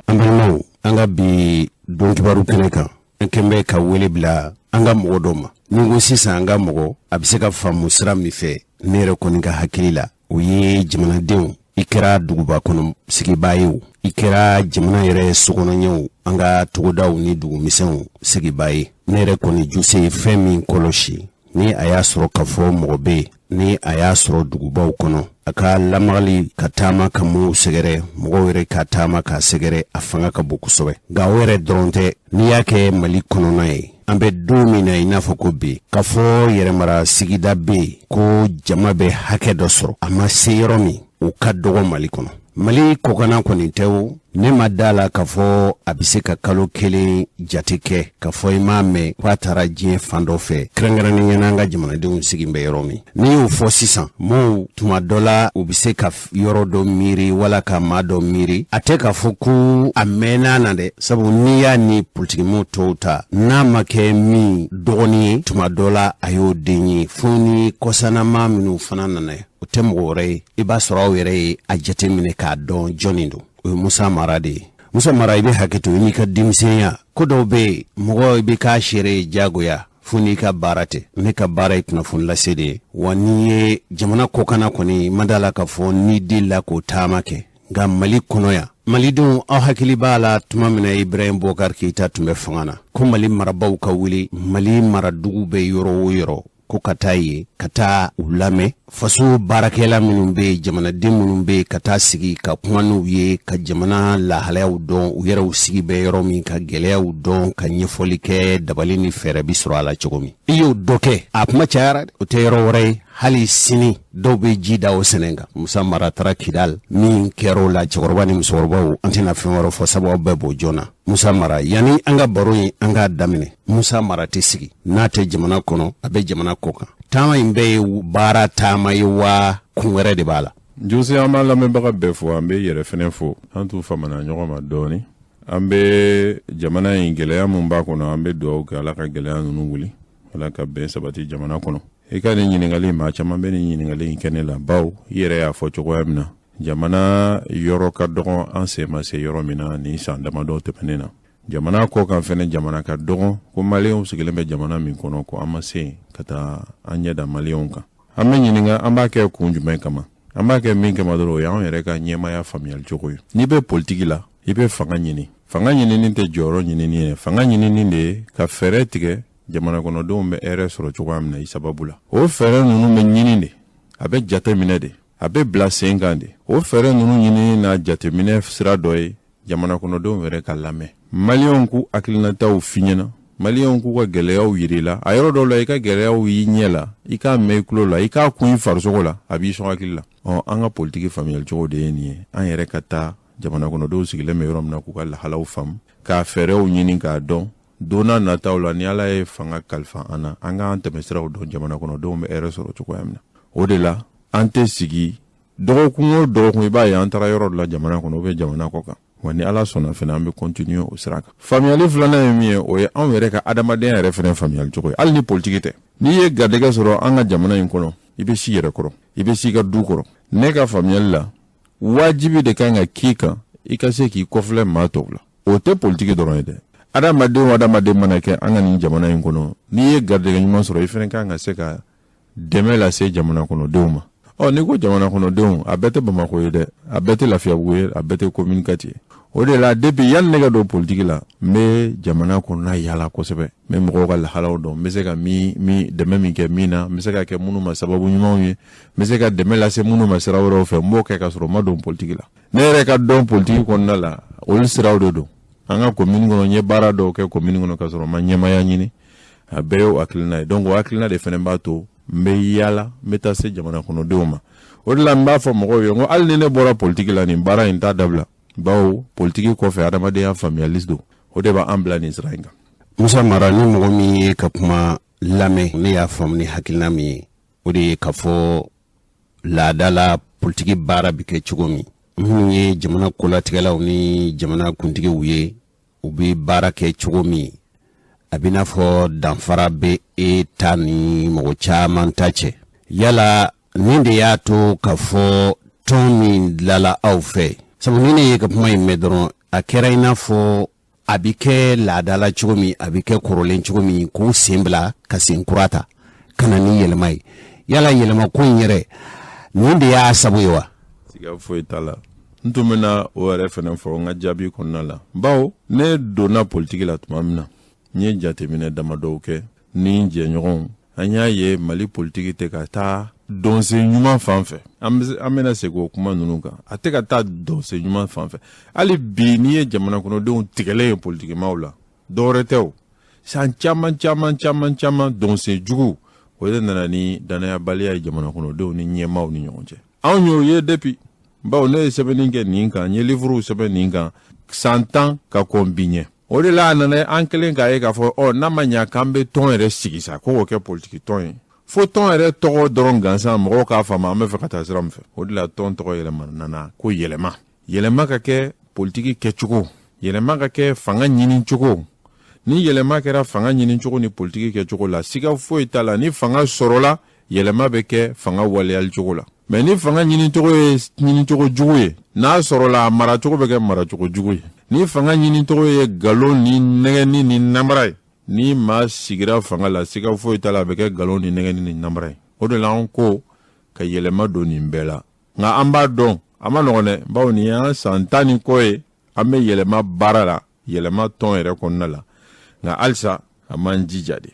An balimaw, an ka bi don kibaru kɛnɛ kan, an kɛn bɛ ka wele bila an ka mɔgɔ dɔ ma. Ni ko sisan an ka mɔgɔ, a bɛ se ka faamu sira min fɛ, ne yɛrɛ kɔni ka hakili la, o ye jamanadenw. I kɛra duguba kɔnɔ sigibaa ye o, i kɛra jamana yɛrɛ sokɔnɔɲɛw, an ka togodaw ni dugumisɛnw sigibaa ye, ne yɛrɛ kɔni jose ye fɛn min kɔlɔsi, ni a y'a sɔrɔ k'a fɔ mɔgɔ bɛ yen, ni a y'a sɔrɔ dugubaw kɔnɔ, a ka lamagali ka taama ka mɔgɔw sɛgɛrɛ, mɔgɔw yɛrɛ ka taama k'a sɛgɛrɛ, a fanga ka bon kosɛbɛ. Nka o yɛrɛ dɔrɔn tɛ, n'i y'a kɛ Mali kɔnɔna ye, an bɛ don min na i n'a fɔ ko bi, k'a fɔ yɛrɛmara sigida bɛ yen ko jama bɛ hakɛ dɔ sɔrɔ, a ma se yɔrɔ min, o ka dɔgɔ Mali kɔnɔ. Mali kɔkanna kɔni tɛ o, ne ma da la k'a fɔ a bɛ se ka kalo kelen jate kɛ k'a fɔ i m'a mɛn k'a taara diɲɛ fan dɔ fɛ, kɛrɛnkɛrɛnnenya n'an ka jamanadenw sigi bɛ yɔrɔ min. N'i y'o fɔ sisan, mɔɔw tuma dɔ la, u bɛ se ka yɔrɔ dɔ miiri wala ka maa dɔ miiri. A tɛ k'a fɔ ko a mɛnna na dɛ, sabu n'i y'a ni politikimɔɔ tɔw ta, n'a ma kɛ min dɔgɔnin ye, tuma dɔ la a y'o den ye. Fo ni kɔsanama minnu fana nana, o tɛ mɔgɔ wɛrɛ ye, i b'a sɔrɔ aw yɛrɛ ye a jate minɛ k'a dɔn jɔnni don. O ye Musa Mara de ye. Musa Mara, i bɛ hakɛ to, i n'i ka denmisɛnya, ko dɔw bɛ yen, mɔgɔ i bɛ k'a seere ye diyagoya, fo n'i ka baara tɛ. Ne ka baara ye kunnafoni lase de ye wa. N'i ye jamana kɔkanna kɔni, ma da la k'a fɔ n'i delila k'o taama kɛ. Nka Mali kɔnɔ yan, malidenw, aw hakili b'a la tuma min na Ibrahim Boubacar Keïta tun bɛ fanga na, ko Mali marabaw ka wuli, Mali maradugu bɛ yɔrɔ o yɔrɔ, ko ka taa yen ka taa u lamɛn, faso baarakɛla minnu bɛ yen, jamanaden minnu bɛ yen, ka taa sigi ka kuma n'u ye, ka jamana lahalayaw dɔn, u yɛrɛw sigi bɛ yɔrɔ min, ka gɛlɛyaw dɔn, ka ɲɛfɔli kɛ, dabali ni fɛɛrɛ bi sɔrɔ a la cogo min. I y'o dɔ kɛ, a kuma cayara. O tɛ yɔrɔ wɛrɛ ye, hali sini dɔw bɛ ji da o sɛnɛ kan. Musa Mara taara Kidal, min kɛra o la, cɛkɔrɔba ni musokɔrɔbaw, an tɛna fɛn wɛrɛ fɔ, sabu aw bɛɛ b'o joona. Musa Mara, yanni an ka baro in an k'a daminɛ, Musa Mara tɛ sigi n'a tɛ jamana kɔnɔ, a bɛ jamana kɔ kan. Taama in bɛɛ ye baara taama ye wa, kun wɛrɛ de b'a la? Jose, an b'an lamɛnbaga bɛɛ fo, an bɛ yɛrɛ fɛnɛ fo. An tun famana ɲɔgɔn ma dɔɔni. An bɛ jamana in, gɛlɛya mun b'a kɔnɔ, an bɛ dugawu kɛ, Ala ka gɛlɛya ninnu wuli, Ala ka bɛn sabati jamana kɔnɔ. I ka nin ɲininkali, maa caman bɛ nin ɲininkali in kɛ ne la, bawo i yɛrɛ y'a fɔ cogoya min na, jamana yɔrɔ ka dɔgɔn an sen ma se yɔrɔ min na nin san damadɔ tɛmɛnen na. Jamana kɔ kan fɛnɛ, jamana ka dɔgɔn ko maliyɛnw sigilen bɛ jamana min kɔnɔ, ko an ma se ka taa an ɲɛ da maliyɛnw kan. An bɛ ɲininka, an b'a kɛ kun jumɛn kama? An b'a kɛ min kama dɔrɔn, o y'anw yɛrɛ ka ɲɛmaya faamuyali cogo ye. N'i bɛ politiki la, i bɛ fanga ɲini. Fanga ɲinini tɛ jɔyɔrɔ ɲinini ye. Fanga ɲinini de ye ka fɛɛrɛ tigɛ jamana kɔnɔdenw bɛ hɛrɛ sɔrɔ cogoya min na i sababu la. O fɛɛrɛ ninnu bɛ ɲini de, a bɛ jate minɛ de, a bɛ bila sen kan de. O fɛɛrɛ ninnu ɲinini n'a jateminɛ sira dɔ ye jamana kɔnɔdenw yɛrɛ ka lamɛn, maliyɛnw k'u hakilinataw f'i ɲɛna, maliyɛnw k'u ka gɛlɛyaw yir'i la. A yɔrɔ dɔw la, i ka gɛlɛyaw y'i ɲɛ la, i k'a mɛn i tulo la, i k'a kun i farisogo la, a b'i sɔn hakili la. Ɔ, an ka politiki faamuyali cogo de ye nin ye. An yɛrɛ ka taa jamana kɔnɔdenw sigilen bɛ yɔrɔ min na, k'u ka lahalaw faamu, k'a fɛɛrɛw ɲini k'a dɔn. Don n'a nataw la, ni Ala ye fanga kalifa an na, an k'an tɛmɛsiraw dɔn jamana kɔnɔdenw bɛ hɛrɛ sɔrɔ cogoya min na. O de la an tɛ sigi. Dɔgɔkun o dɔgɔkun, i b'a ye an taara yɔrɔ dɔ la jamana kɔnɔ ou bien jamana kɔ kan. Wa ni Ala sɔnna fana, an bɛ continuer o sira kan. Faamuyali filanan ye min ye, o ye anw yɛrɛ ka adamadenya yɛrɛ fana faamuyali cogo ye, hali ni politiki tɛ. N'i ye garijɛgɛ sɔrɔ an ka jamana in kɔnɔ, i bɛ si yɛrɛ kɔrɔ, i bɛ si i ka du kɔrɔ. Ne ka faamuyali la, wajibi de kan ka k'i kan i ka se k'i kɔfilɛ maa tɔw la. O tɛ politiki dɔrɔn ye dɛ. Adamaden o adamaden mana kɛ an ka nin jamana in kɔnɔ, n'i ye garijɛgɛ ɲuman sɔrɔ, i fana kan ka se ka dɛmɛ lase jamana kɔnɔdenw ma. Ɔ, n'i ko jamana kɔnɔdenw, a bɛɛ tɛ Bamakɔ ye dɛ, a bɛɛ tɛ Lafiyabugu ye, a bɛɛ tɛ commune 4 ye. O de la, depuis yanni ne ka don politiki la, n bɛ jamana kɔnɔna yala kosɛbɛ, n bɛ mɔgɔw ka lahalaw dɔn, n bɛ se ka min min dɛmɛ min kɛ min na, n bɛ se ka kɛ minnu ma sababu ɲumanw ye, n bɛ se ka dɛmɛ lase minnu ma sira wɛrɛw fɛ, n b'o kɛ ka sɔrɔ n ma don politiki la. Ne yɛrɛ ka dɔn politiki kɔnɔna la, olu siraw de don. An ka commune kɔnɔ, n ye baara dɔw kɛ commune kɔnɔ ka sɔrɔ n ma ɲɛmaaya ɲini. A bɛɛ y'o hakilina ye. Donc o hakilina de fana b'a to n bɛ yaala, n bɛ taa se jamana kɔnɔdenw ma. O de la n b'a fɔ mɔgɔw ye n ko hali ni ne bɔra politiki la, nin baara in t'a dabila, bawo politiki kɔfɛ, adamadenya faamuyali don. O de b'an bila nin sira in kan. Musa Mara, ni mɔgɔ min ye ka kuma lamɛn, ne y'a faamu ni hakilina min ye, o de ye k'a fɔ laada la politiki baara bɛ kɛ cogo min, minnu ye jamana kolatigɛlaw ni jamana kuntigiw ye, u bɛ baara kɛ cogo min, a bɛ n'a fɔ danfara bɛ e ta ni mɔgɔ caman ta cɛ. Yala nin de y'a to k'a fɔ tɔn min dilala aw fɛ? Sabu ni ne ye ka kuma in mɛn dɔrɔn, A kɛra i n'a fɔ a bɛ kɛ laada la cogo min, a bɛ kɛ kɔrɔlen cogo min, k'u sen bila ka sen kura ta ka na ni yɛlɛma ye. Yala yɛlɛma ko in yɛrɛ, nin de y'a sabu ye wa? Siga foyi t'a la. N tun bɛna o yɛrɛ fɛnɛ fɔ n ka jaabi kɔnɔna la, bawo ne donna politiki la tuma min na, n ye jateminɛ damadɔw kɛ ni n jɛɲɔgɔnw. An y'a ye Mali politiki tɛ ka taa dɔnsen ɲuman fan fɛ. An bɛna segin o kuma ninnu kan. A tɛ ka taa dɔnsen ɲuman fan fɛ. Hali bi, n'i ye jamana kɔnɔdenw tigɛlen ye politikimaw la, dɔwɛrɛ tɛ o. San caman caman caman caman, dɔnsen jugu o de nana ni danayabaliya ye jamana kɔnɔdenw ni ɲɛmaaw ni ɲɔgɔn cɛ. Anw y'o ye depuis, bawo ne ye sɛbɛnni kɛ nin kan, n ye livuruw sɛbɛn nin kan san 10 ka kɔn bi ɲɛ. O de la a nana an kelen k'a ye k'a fɔ, ɔ, n'a ma ɲa k'an bɛ tɔn yɛrɛ sigi sa, ko k'o kɛ politiki tɔn ye, fo tɔn yɛrɛ tɔgɔ dɔrɔn gansan, mɔgɔw k'a faamu an bɛ fɛ ka taa sira min fɛ. O de la tɔn tɔgɔ yɛlɛma nana ko Yɛlɛma. Yɛlɛma ka kɛ politiki kɛcogo, yɛlɛma ka kɛ fanga ɲini cogo. Ni yɛlɛma kɛra fanga ɲini cogo ni politiki kɛcogo la, siga foyi t'a la, ni fanga sɔrɔla, yɛlɛma bɛ kɛ fanga waleyali cogo la. Mɛ ni fanga ɲinicogo ye ɲinicogo jugu ye, n'a sɔrɔla, a maracogo bɛ kɛ maracogo jugu ye. Ni fanga ɲinicogo ye nkalon ni nɛgɛni ni namara ye, ni maa sigira fanga la, siga foyi t'a la, a bɛ kɛ nkalon ni nɛgɛni ni namara ye. O de la an ko ka yɛlɛma don nin bɛɛ la. Nka an b'a dɔn a ma nɔgɔn dɛ, bawo nin y'an san 10 ni kɔ ye an bɛ yɛlɛma baara la, yɛlɛma tɔn yɛrɛ kɔnɔna la. Nka halisa an b'an jija de,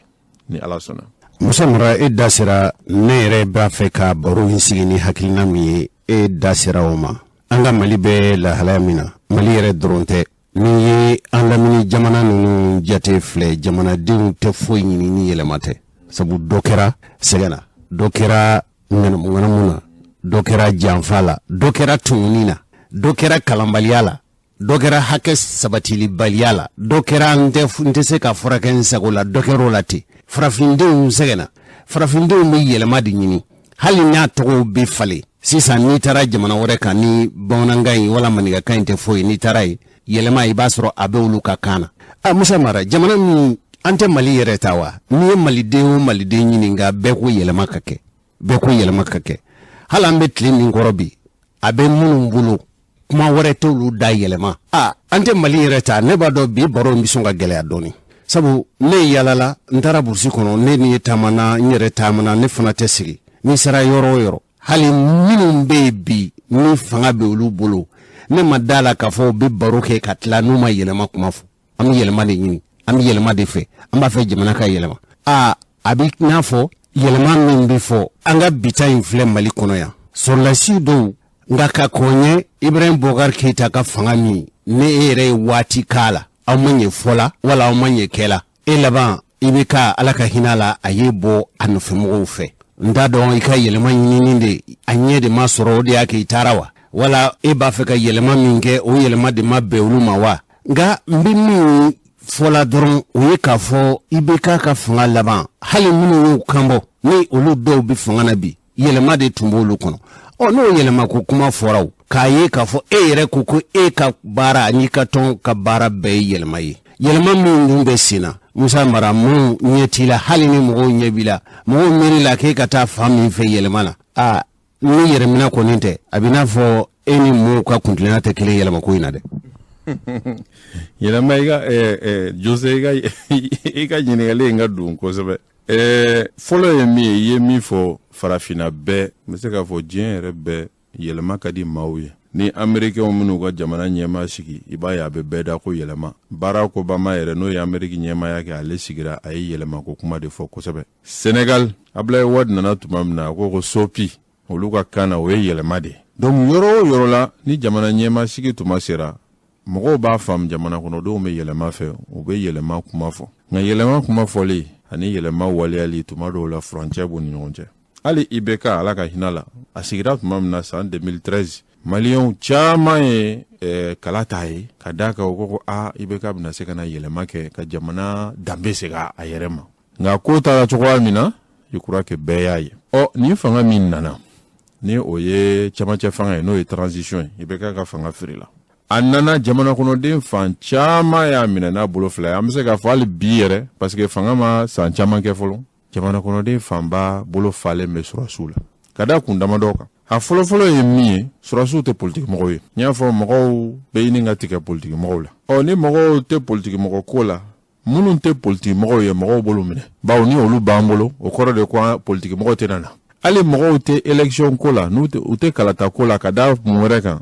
ni Ala sɔnna. Musa Mara, e da sera, ne yɛrɛ b'a fɛ ka baro in sigi ni hakilina min ye, e da sera o ma. An ka Mali bɛ lahalaya min na, Mali yɛrɛ dɔrɔn tɛ, n'i ye an lamini jamana ninnu jate filɛ, jamanadenw tɛ foyi ɲini ni yɛlɛma tɛ. Sabu dɔ kɛra sɛgɛn na, dɔ kɛra ŋanamu na, dɔ kɛra janfa la, dɔ kɛra tɔɲɔni na, dɔ kɛra kalanbaliya la, dɔ kɛra hakɛ sabatilibaliya la, dɔ kɛra n tɛ se ka furakɛ n sago la, dɔ kɛra o la ten. Farafindenw sɛgɛnna, farafindenw bɛ yɛlɛma de ɲini, hali n'a tɔgɔw bɛ falen. Sisan n'i taara jamana wɛrɛ kan, ni bamanankan in wala maninkakan in tɛ foyi, n'i taara yen, yɛlɛma, i b'a sɔrɔ a bɛ olu ka kan na. A Musa Mara, jamana min an tɛ Mali yɛrɛ ta wa, n'i ye Maliden o Maliden ɲininka, bɛɛ ko yɛlɛma ka kɛ, bɛɛ ko yɛlɛma ka kɛ. Hali an bɛ tile min kɔrɔ bi, a bɛ minnu bolo, kuma wɛrɛ t'olu da yɛlɛma. A an tɛ Mali yɛrɛ ta, ne b'a dɔn bi baro in bɛ sɔn ka gɛlɛya dɔɔni, sabu ne ye yalala, n taara burusi kɔnɔ, ne ni ye taamana, n yɛrɛ taamana, ne fana tɛ sigi. N'i sera yɔrɔ o yɔrɔ, hali minnu bɛ yen bi ni fanga bɛ olu bolo, ne ma da la k'a fɔ u bɛ baro kɛ ka tila n'u ma yɛlɛma kuma fɔ. An bɛ yɛlɛma de ɲini, an bɛ yɛlɛma de fɛ, an b'a fɛ jamana ka yɛlɛma. Aa, a bɛ n'a fɔ yɛlɛma min bɛ fɔ, an ka bita in filɛ Mali kɔnɔ yan, sɔrɔlasi dɔw. Nka ka kɔn ɲɛ, Ibrahim Boubacar Keita ka fanga min, ne e yɛrɛ ye waati k'a la, aw ma ɲɛ fɔ la wala aw ma ɲɛ kɛ la, e laban i bɛ ka Ala ka hinɛ la, a ye bɔ a nɔfɛmɔgɔw fɛ. N t'a dɔn i ka yɛlɛma ɲinini de a ɲɛ de ma sɔrɔ, o de y'a kɛ i taara wa, wala e b'a fɛ ka yɛlɛma min kɛ, o yɛlɛma de ma bɛn olu ma wa? Nka n bɛ min fɔla dɔrɔn, o ye k'a fɔ i bɛ k'a ka fanga laban, hali minnu y'u kanbɔ, ni olu dɔw bɛ fanga na bi, yɛlɛma de tun b'olu kɔnɔ. Ɔ, n'o yɛlɛma ko kuma fɔra, o k'a ye k'a fɔ e yɛrɛ ko ko e ka baara n'i ka tɔn ka baara bɛɛ ye yɛlɛma ye, yɛlɛma min dun bɛ sen na, Musa Mara, mun ɲɛ t'i la? Hali ni mɔgɔw ɲɛ b'i la, mɔgɔw miiri la k'e ka taa fan min fɛ yɛlɛma na, aa, ni yɛrɛminɛ kɔni tɛ, a bɛ n'a fɔ e ni mɔgɔw ka kuntilenna tɛ kelen yɛlɛma ko in na dɛ. Yɛlɛma, i ka Jose, i ka ɲininkali in ka don kosɛbɛ. Fɔlɔ ye min ye, i ye min fɔ, farafinna bɛɛ, n bɛ se k'a fɔ diɲɛ yɛrɛ bɛɛ, yɛlɛma ka di maaw ye. Ni Américains minnu ka jamana ɲɛmaa sigi, i b'a ye a bɛ bɛɛ da ko yɛlɛma. Barack Obama yɛrɛ, n'o ye Amérique ɲɛmaaya kɛ, ale sigira, a ye yɛlɛma ko kuma de fɔ kosɛbɛ. Sénégal, Ablaye Wade nana tuma min na, a ko ko sopi, olu ka kan na, o ye yɛlɛma de ye. Donc yɔrɔ o yɔrɔ la, ni jamana ɲɛmaa sigi tuma sera, mɔgɔw b'a faamu, jamana kɔnɔdenw bɛ yɛlɛma fɛ, u bɛ yɛlɛma kuma fɔ. Nka yɛlɛma kuma fɔli ani yɛlɛma waleyali, tuma dɔw la furancɛ b'u ni ɲɔgɔn cɛ. Hali IBK, Ala ka hinɛ la, a sigira tuma min na san 2013, Maliyɛnw caman ye kala t'a ye, ka d'a kan u ko ko aa, IBK bɛna se ka na yɛlɛma kɛ ka jamana danbe segin a yɛrɛ ma. Nka ko taara cogoya min na, je crois que bɛɛ y'a ye. Ɔ, nin fanga min nana, ni o ye camancɛ fanga ye, n'o ye transition ye, IBK ka fanga firila, a nana, jamana kɔnɔden fan caman y'a minɛ n'a bolo fila ye. An bɛ se k'a fɔ hali bi yɛrɛ, parce que fanga ma san caman kɛ fɔlɔ, jamana kɔnɔden fanba bolo falen bɛ sɔrɔsiw la, ka da kun damadɔ kan. A fɔlɔfɔlɔ ye min ye, sɔrɔdasiw tɛ politiki mɔgɔw ye. N y'a fɔ, mɔgɔw bɛ ɲini ka tigɛ politiki mɔgɔw la. Ɔ, ni mɔgɔw tɛ politiki mɔgɔ ko la, minnu tɛ politiki mɔgɔw ye, mɔgɔw bolo minɛ, bawo ni olu b'an bolo, o kɔrɔ de ko politiki mɔgɔw tɛ na. Hali mɔgɔw tɛ élection ko la, n'u u tɛ kalata ko la, ka da mun wɛrɛ kan?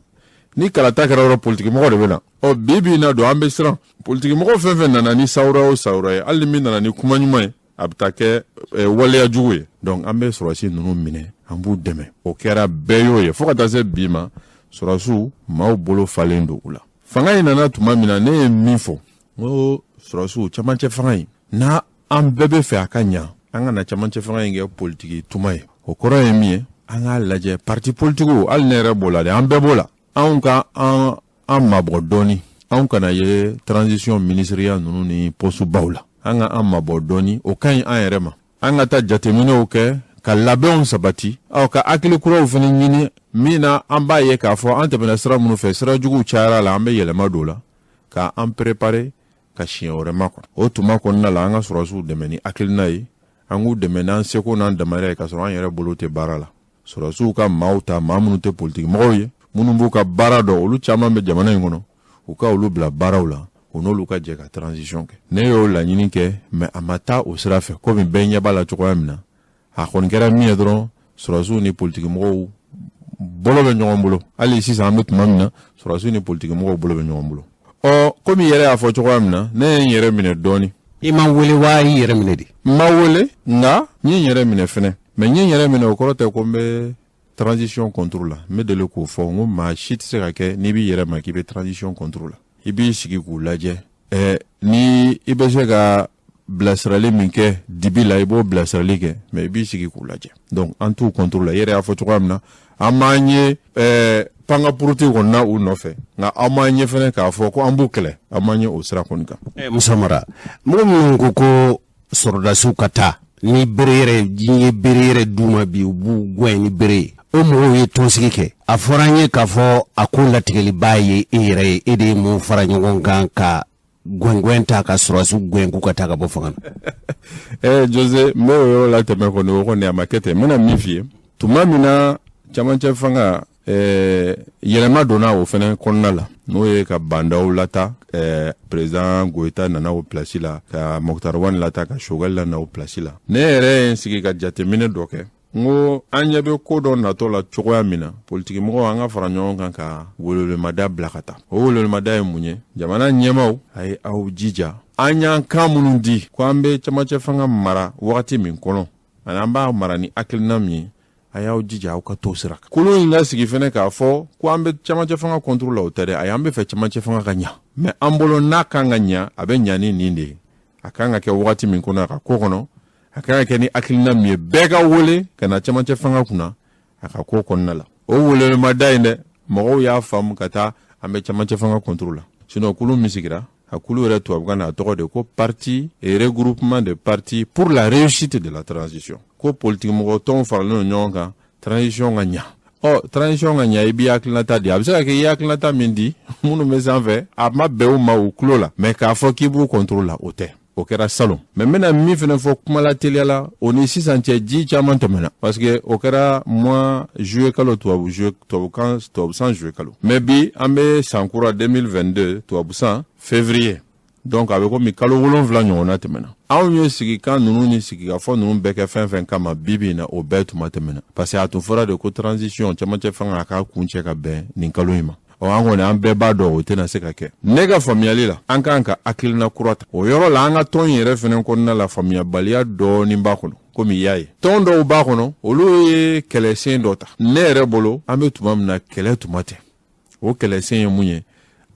Ni kalata kɛra yɔrɔ, politiki mɔgɔ de bɛ na. Ɔ, bi bi in na don, an bɛ siran politiki mɔgɔ. Fɛn fɛn nana ni sawura o sawura ye, hali ni min nana ni kuma ɲuman ye, a bɛ taa kɛ waleya jugu ye. Donc an bɛ sɔrɔdasi ninnu minɛ, an b'u dɛmɛ. O kɛra, bɛɛ y'o ye. Fo ka taa se bi ma, sɔrɔdasiw, maaw bolo falen don u la. Fanga in nana tuma min na, ne ye min fɔ, n ko sɔrɔdasiw, camancɛ fanga in n'a an bɛɛ bɛ fɛ a ka ɲa, an ka na camancɛ fanga in kɛ politiki tuma ye. O kɔrɔ ye min ye, an k'a lajɛ parti politikiw, hali ne yɛrɛ b'o la dɛ, an bɛɛ b'o la, anw ka an mabɔ dɔɔni. Anw kana ye transition ministériya ninnu ni poste baw la. An ka an mabɔ dɔɔni, o ka ɲi an yɛrɛ ma. An ka taa jateminɛw kɛ, ka labɛnw sabati, aw ka hakili kuraw fana ɲini min na an b'a ye k'a fɔ an tɛmɛna sira minnu fɛ, sira juguw cayara la, an bɛ yɛlɛma don la ka an préparer ka siɲɛ wɛrɛ makɔnɔ. O tuma kɔnɔna la, an ka sɔrɔdasiw dɛmɛ ni hakilina ye, an k'u dɛmɛ n'an seko n'an damayira ye, k'a sɔrɔ an yɛrɛ bolo tɛ baara la. Sɔrɔdasiw ka maaw ta, maa minnu tɛ politiki mɔgɔw ye, minnu b'u ka baara dɔn, olu caman bɛ jamana in kɔnɔ, u ka olu bila baaraw la, u n'olu ka jɛ ka transition kɛ. Ne y'o laɲini kɛ, mais a ma taa o sira fɛ. Komi bɛɛ ɲɛ b'a la cogoya min na, a kɔni kɛra min ye dɔrɔn, sɔrɔdasiw ni politiki mɔgɔw bolo bɛ ɲɔgɔn bolo. Hali sisan, an bɛ tuma min na, sɔrɔdasiw ni politiki mɔgɔw bolo bɛ ɲɔgɔn bolo. Ɔ, komi yɛrɛ y'a fɔ cogoya min na, ne ye n yɛrɛ minɛ dɔɔni. I ma wele wa, i yɛrɛ minɛ de? N ma wele, nka n ye n yɛrɛ minɛ fɛnɛ. Mais n ye n yɛrɛ minɛ, o kɔrɔ tɛ ko n bɛ transition contre la. N bɛ deli k'o fɔ, n ko maa si tɛ se ka kɛ n'i b'i yɛrɛ ma k'i bɛ transition contre la. I b'i sigi k'u lajɛ. Ni i bɛ se ka bilasirali min kɛ dibi la, i b'o bilasirali kɛ, mais i b'i sigi k'u lajɛ. Donc an t'u contre la. I yɛrɛ y'a fɔ cogoya min na, an m'an ye panga puruti kɔni na u nɔfɛ, nka an m'an ye fɛnɛ k'a fɔ ko an b'u kɛlɛ. An m'an ye o sira kɔni kan. Musa Mara, mɔgɔ minnu ko ko sɔrɔdasiw ka taa ni bere yɛrɛ ye, bere yɛrɛ d'u ma bi, u b'u gɛn ni bere ye, o mɔgɔw ye tɔnsigi kɛ. A fɔra an ye k'a fɔ a ko latigɛliba ye e yɛrɛ ye. E de ye mun fara ɲɔgɔn kan ka gɛngɛn ta ka sɔrɔdasiw gɛn k'u ka taa ka bɔ fanga na? Jose, n bɛ o yɔrɔ la tɛmɛ kɔni, o kɔni a ma kɛ ten. N bɛna min f'i ye, tuma min na camancɛ fanga yɛlɛma donna o fɛnɛ kɔnɔna la, n'o ye ka Bah N'Daw lata, président Goïta nana o place la, ka Moctar Ouane lata, ka Choguel lana o place la, ne yɛrɛ ye n sigi ka jateminɛ dɔ kɛ. N ko an ɲɛ bɛ ko dɔ natɔ la cogoya min na, politikimɔgɔw, an ka fara ɲɔgɔn kan ka welewelemada bila ka taa. O welewelemada ye mun ye? Jamana ɲɛmaw, a ye aw jija, an y'an kan minnu di ko an bɛ camancɛ fanga mara wagati min kɔnɔ, ani an b'a mara ni hakilina min ye, a y'aw jija aw ka t'o sira kan. Kolon in ka sigi fɛnɛ k'a fɔ ko an bɛ camancɛ fanga contre la, o tɛ dɛ. Ayi, an bɛ fɛ camancɛ fanga ka ɲa, mais an bolo n'a kan ka ɲa, a bɛ ɲa ni nin de ye. A kan ka kɛ wagati min kɔnɔ, a ka ko kɔnɔ, a kan ka kɛ ni hakilina min ye, bɛɛ ka wele ka na camancɛ fanga kunna a ka ko kɔnɔna la. O welewelemada in dɛ, mɔgɔw y'a faamu ka taa an bɛ camancɛ fanga contre la. Sinon kulu min sigira, a kulu yɛrɛ tubabukan na, a tɔgɔ de ko Parti et regroupement de partis pour la réussite de la transition, ko politiki mɔgɔ tɔnw faralen don ɲɔgɔn kan transition ka ɲa. Ɔ, transition ka ɲa, i b'i hakilinata di. A bɛ se ka kɛ i ye hakilinata min di, minnu bɛ sanfɛ, a ma bɛn u ma u tulo la, mais k'a fɔ k'i b'u contre la, o tɛ. O kɛra salon. Mais n bɛna min fɛnɛ fɔ kuma la teliya la, o ni sisan cɛ, ji caman tɛmɛna, parce que o kɛra mois juillet kalo, tubabu juillet, tubabukan, tubabu san juillet kalo. Mais bi an bɛ san kura 2022, tubabu san février. Donc a bɛ komi kalo 7 ɲɔgɔnna tɛmɛna. Anw ye sigikan ninnu ni sigikafɔ ninnu bɛɛ kɛ fɛn fɛn kama, bi bi in na, o bɛɛ tuma tɛmɛna, parce que a tun fɔra de ko transition, camancɛ fanga, a k'a kun cɛ ka bɛn nin kalo in ma. Ɔ, an kɔni, an bɛɛ b'a dɔn o tɛna se ka kɛ. Ne ka faamuyali la, an kan ka hakilina kura ta o yɔrɔ la. An ka tɔn yɛrɛ fɛnɛ kɔnɔna la, faamuyabaliya dɔɔnin b'a kɔnɔ. Komi i y'a ye, tɔn dɔw b'a kɔnɔ, olu ye kɛlɛsen dɔ ta. Ne yɛrɛ bolo, an bɛ tuma min na, kɛlɛ tuma tɛ. O kɛlɛsen ye mun ye?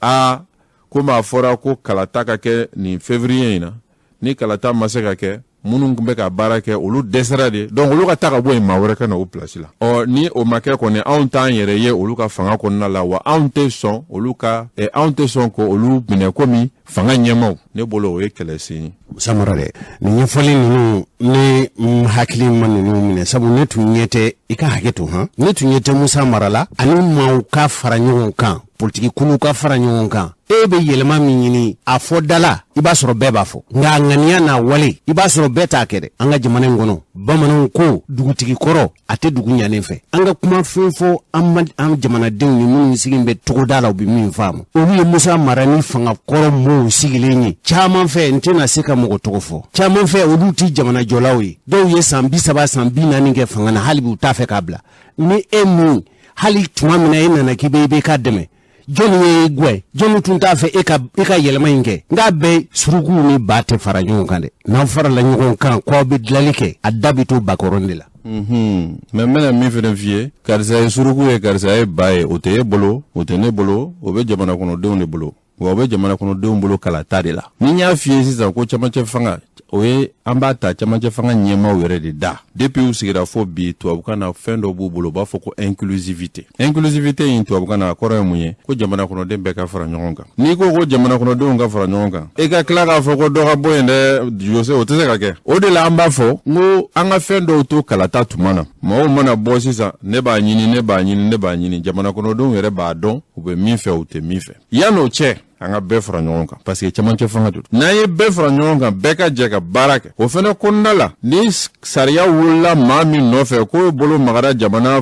Aa, komi a fɔra ko kalata ka kɛ nin février in na, ni kalata ma se ka kɛ, minnu tun bɛ ka baara kɛ, olu dɛsɛra de. Donc olu ka taa ka bɔ yen, maa wɛrɛ ka na o place la. Ɔ, ni o ma kɛ kɔni, anw t'an yɛrɛ ye olu ka fanga kɔnɔna la wa. Anw tɛ sɔn olu ka anw tɛ sɔn ko olu minɛ komi fanga ɲɛmaw. Ne bolo, o ye kɛlɛsen ye. Musa Mara dɛ, nin ɲɛfɔli ninnu, ne hakili ma ninnu minɛ, sabu ne tun ɲɛ tɛ i ka hakɛ to han, ne tun ɲɛ tɛ Musa Mara la ani maaw ka fara ɲɔgɔn kan, politiki kuluw ka fara ɲɔgɔn kan. E bɛ yɛlɛma min ɲini a fɔ da la, i b'a sɔrɔ bɛɛ b'a fɔ, nka a ŋaniya n'a wale, i b'a sɔrɔ bɛɛ t'a kɛ dɛ. An ka jamana in kɔnɔ, bamananw ko dugutigi kɔrɔ a tɛ dugu ɲanen fɛ. An ka kuma fɛn fɔ an jamanadenw ni minnu sigilen bɛ togoda la, u bɛ min faamu, olu ye Musa Mara ni fanga kɔrɔ mɔɔw sigilen ye. Caman fɛ, n tɛna se ka mɔgɔ tɔgɔ fɔ, caman fɛ olu tɛ jamanajɔlaw ye. Dɔw ye san 30, san 40 kɛ fanga na, hali bi u t'a fɛ k'a bila. Ni e min hali tuma min na e nana k'i bɛ IBK dɛmɛ, jɔnni ye gwɛn? Jɔnni tun t'a fɛ e ka i ka yɛlɛma in kɛ? Nka bɛɛ surukuw ni ba tɛ fara ɲɔgɔn kan dɛ. N'aw farala ɲɔgɔn kan ko aw bɛ dilali kɛ, a da bɛ to bakɔrɔn de la. Mais n bɛna min fana f'i ye, karisa ye suruku ye, karisa ye ba ye, o tɛ e bolo, o tɛ ne bolo, o bɛ jamana kɔnɔdenw de bolo. Wa o bɛ jamana kɔnɔdenw bolo kalata de la. Ni n y'a f'i ye sisan ko camancɛ fanga, o ye an b'a ta camancɛ fanga ɲɛmaaw yɛrɛ de da. Depuis u sigira fo bi, tubabukan na fɛn dɔ b'u bolo, u b'a fɔ ko inclusivité. Inclusivité in, tubabukan na, a kɔrɔ ye mun ye? Ko jamana kɔnɔden bɛɛ ka fara ɲɔgɔn kan. N'i ko ko jamana kɔnɔdenw ka fara ɲɔgɔn kan, e ka tila k'a fɔ ko dɔ ka bɔ yen dɛ, Jose, o tɛ se ka kɛ. O de la an b'a fɔ n ko an ka fɛn dɔw to kalata tuma na. Mɔgɔw mana bɔ sisan, ne b'a ɲini, ne b'a ɲini, ne b'a ɲini, jamana kɔnɔdenw yɛrɛ b'a dɔn u bɛ min fɛ, u tɛ min fɛ. Yan'o cɛ, an ka bɛɛ fara ɲɔgɔn kan, parce que camancɛ fanga de don. N'an ye bɛɛ fara ɲɔgɔn kan, bɛɛ ka jɛ ka baara kɛ, o fana kɔnɔna la, ni sariya wulila maa min nɔfɛ k'o bolo magara jamana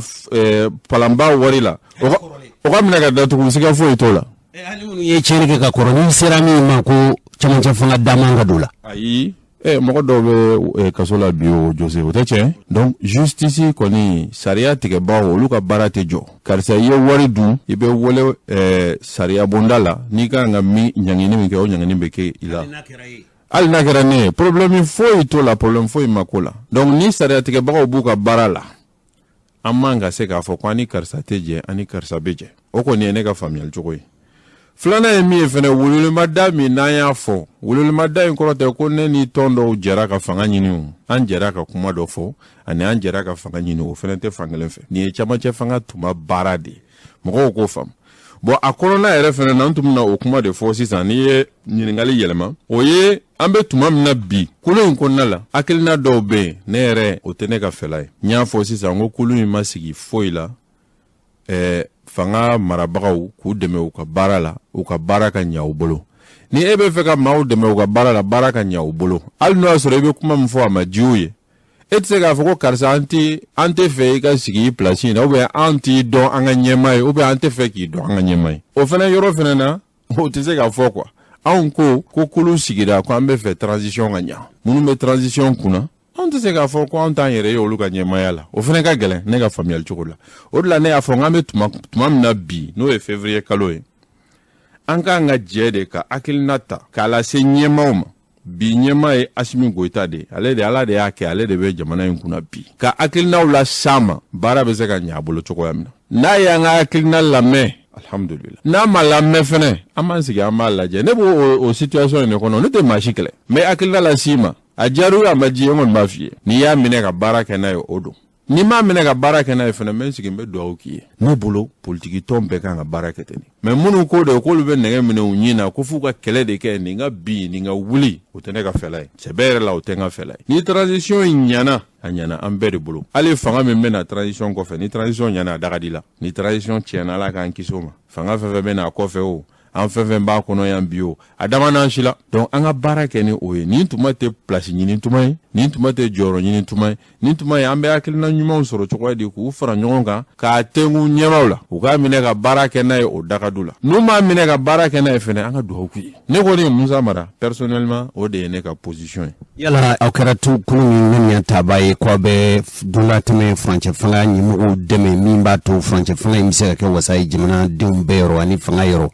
palanba wari la, o ka minɛ ka datugu, siga foyi t'o la. Hali minnu ye tiɲɛni kɛ ka kɔrɔ, n'i sera min ma ko camancɛ fanga da man ka don la. Ayi, mɔgɔ dɔw bɛ kaso la bi o, Jose, o tɛ tiɲɛ. Donc justice kɔni, sariya tigɛbaw, olu ka baara tɛ jɔ. Karisa, i ye wari dun, i bɛ wele sariya bonda la. N'i ka kan ka min ɲangini min kɛ, o ɲangini bɛ kɛ i la, hali n'a kɛra ne ye. Problème foyi t'o la, problème foyi ma k'o la. Donc ni sariya tigɛbagaw b'u ka baara la, an man ka se k'a fɔ ko an ni karisa tɛ jɛ, an ni karisa bɛ jɛ. O kɔni ye ne ka faamuyali cogo ye. Filanan ye min ye fɛnɛ, welewelemada min n'an y'a fɔ, welewelemada in kɔrɔ tɛ ko ne ni tɔn dɔw jɛra ka fanga ɲini. O an jɛra ka kuma dɔ fɔ ani an jɛra ka fanga ɲini, o fɛnɛ tɛ fankelen fɛ. Nin ye camancɛ fanga tuma baara de ye, mɔgɔw k'o faamu. Bon, a kɔnɔna yɛrɛ fɛnɛ na, n tun bɛna o kuma de fɔ sisan. N'i ye ɲininkali yɛlɛma, o ye an bɛ tuma min na bi, kulu in kɔnɔna la, hakilina dɔw bɛ yen, ne yɛrɛ, o tɛ ne ka fɛla ye. N y'a fɔ sisan ko kulu in ma sigi foyi la fanga marabagaw k'u dɛmɛ u ka baara la, u ka baara ka ɲɛ u bolo. Ni e bɛ fɛ ka maaw dɛmɛ u ka baara la, baara ka ɲɛ u bolo, hali n'o y'a sɔrɔ i bɛ kuma min fɔ a ma diya u ye, e tɛ se k'a fɔ ko karisa, an tɛ an tɛ fɛ i ka sigi i place in na, ou bien an t'i dɔn an ka ɲɛmaa ye, ou bien an tɛ fɛ k'i dɔn an ka ɲɛmaa ye. O fana yɔrɔ fana na, o tɛ se ka fɔ quoi. Anw ko ko kulu sigira ko an bɛ fɛ transition ka ɲa. Minnu bɛ transition kunna, anw tɛ se k'a fɔ ko anw t'an yɛrɛ ye olu ka ɲɛmaaya la. O fana ka gɛlɛn ne ka faamuyali cogo la. O de la ne y'a fɔ n k'an bɛ tuma min na bi, n'o ye février kalo ye, an k'an ka jɛ de ka hakilina ta k'a lase ɲɛmaaw ma. Bi ɲɛmaa ye Asimi Goyita de ye. Ale de, Ala de y'a kɛ, ale de bɛ jamana in kunna bi. Ka hakilinaw las'a ma, baara bɛ se ka ɲɛ a bolo cogoya min na. N'a y'an ka hakilina lamɛn, alhamdulillah. N'a ma lamɛn fɛnɛ, an b'an sigi, an b'a lajɛ. Ne b'o o situation in de kɔnɔ. Ne tɛ maa si kɛlɛ, n bɛ hakilina las'i ma. A diyara o, a ma diya, n kɔni b'a f'i ye. N'i y'a minɛ ka baara kɛ n'a ye, o don. N'i m'a minɛ ka baara kɛ n'a ye fɛnɛ, n bɛ n sigi, n bɛ dugawu k'i ye. Ne bolo, politiki tɔn bɛɛ kan ka baara kɛ ten. Mais minnu ko de k'olu bɛ nɛgɛ minɛ u ɲin na ko f'u ka kɛlɛ de kɛ, nin ka bin, nin ka wuli, o tɛ ne ka fɛla ye. Sɛbɛ yɛrɛ la, o tɛ n ka fɛla ye. Ni transition in ɲɛna, a ɲɛna an bɛɛ de bolo. Hali fanga min bɛ na transition kɔfɛ, ni transition ɲɛna, a da ka di la. Ni transition tiɲɛna, Ala k'an kisi o ma, fanga fɛn fɛn bɛ na a kɔfɛ, o an fɛn fɛn b'a kɔnɔ yan bi, o a dama n'an si la. Donc an ka baara kɛ ni o ye. Nin tuma tɛ place ɲini tuma ye, nin tuma tɛ jɔyɔrɔ ɲini tuma ye. Nin tuma ye an bɛ hakilina ɲumanw sɔrɔ cogoya di k'u fara ɲɔgɔn kan k'a tengu ɲɛmaw la, u k'a minɛ ka baara kɛ n'a ye, o dakadu la. N'u m'a minɛ ka baara kɛ n'a ye fɛnɛ, an ka dugawu k'u ye. Ne kɔni, Musa Mara, personnellement, o de ye ne ka position ye. Yala aw kɛra tu kulu min ŋaniya taba ye ko aw bɛ donlatɛmɛ furancɛ fanga ɲɛmɔgɔw dɛmɛ, min b'a to furancɛ fanga in bɛ se ka kɛ wasa ye jamanadenw bɛɛ yɔrɔ ani fanga yɔrɔ,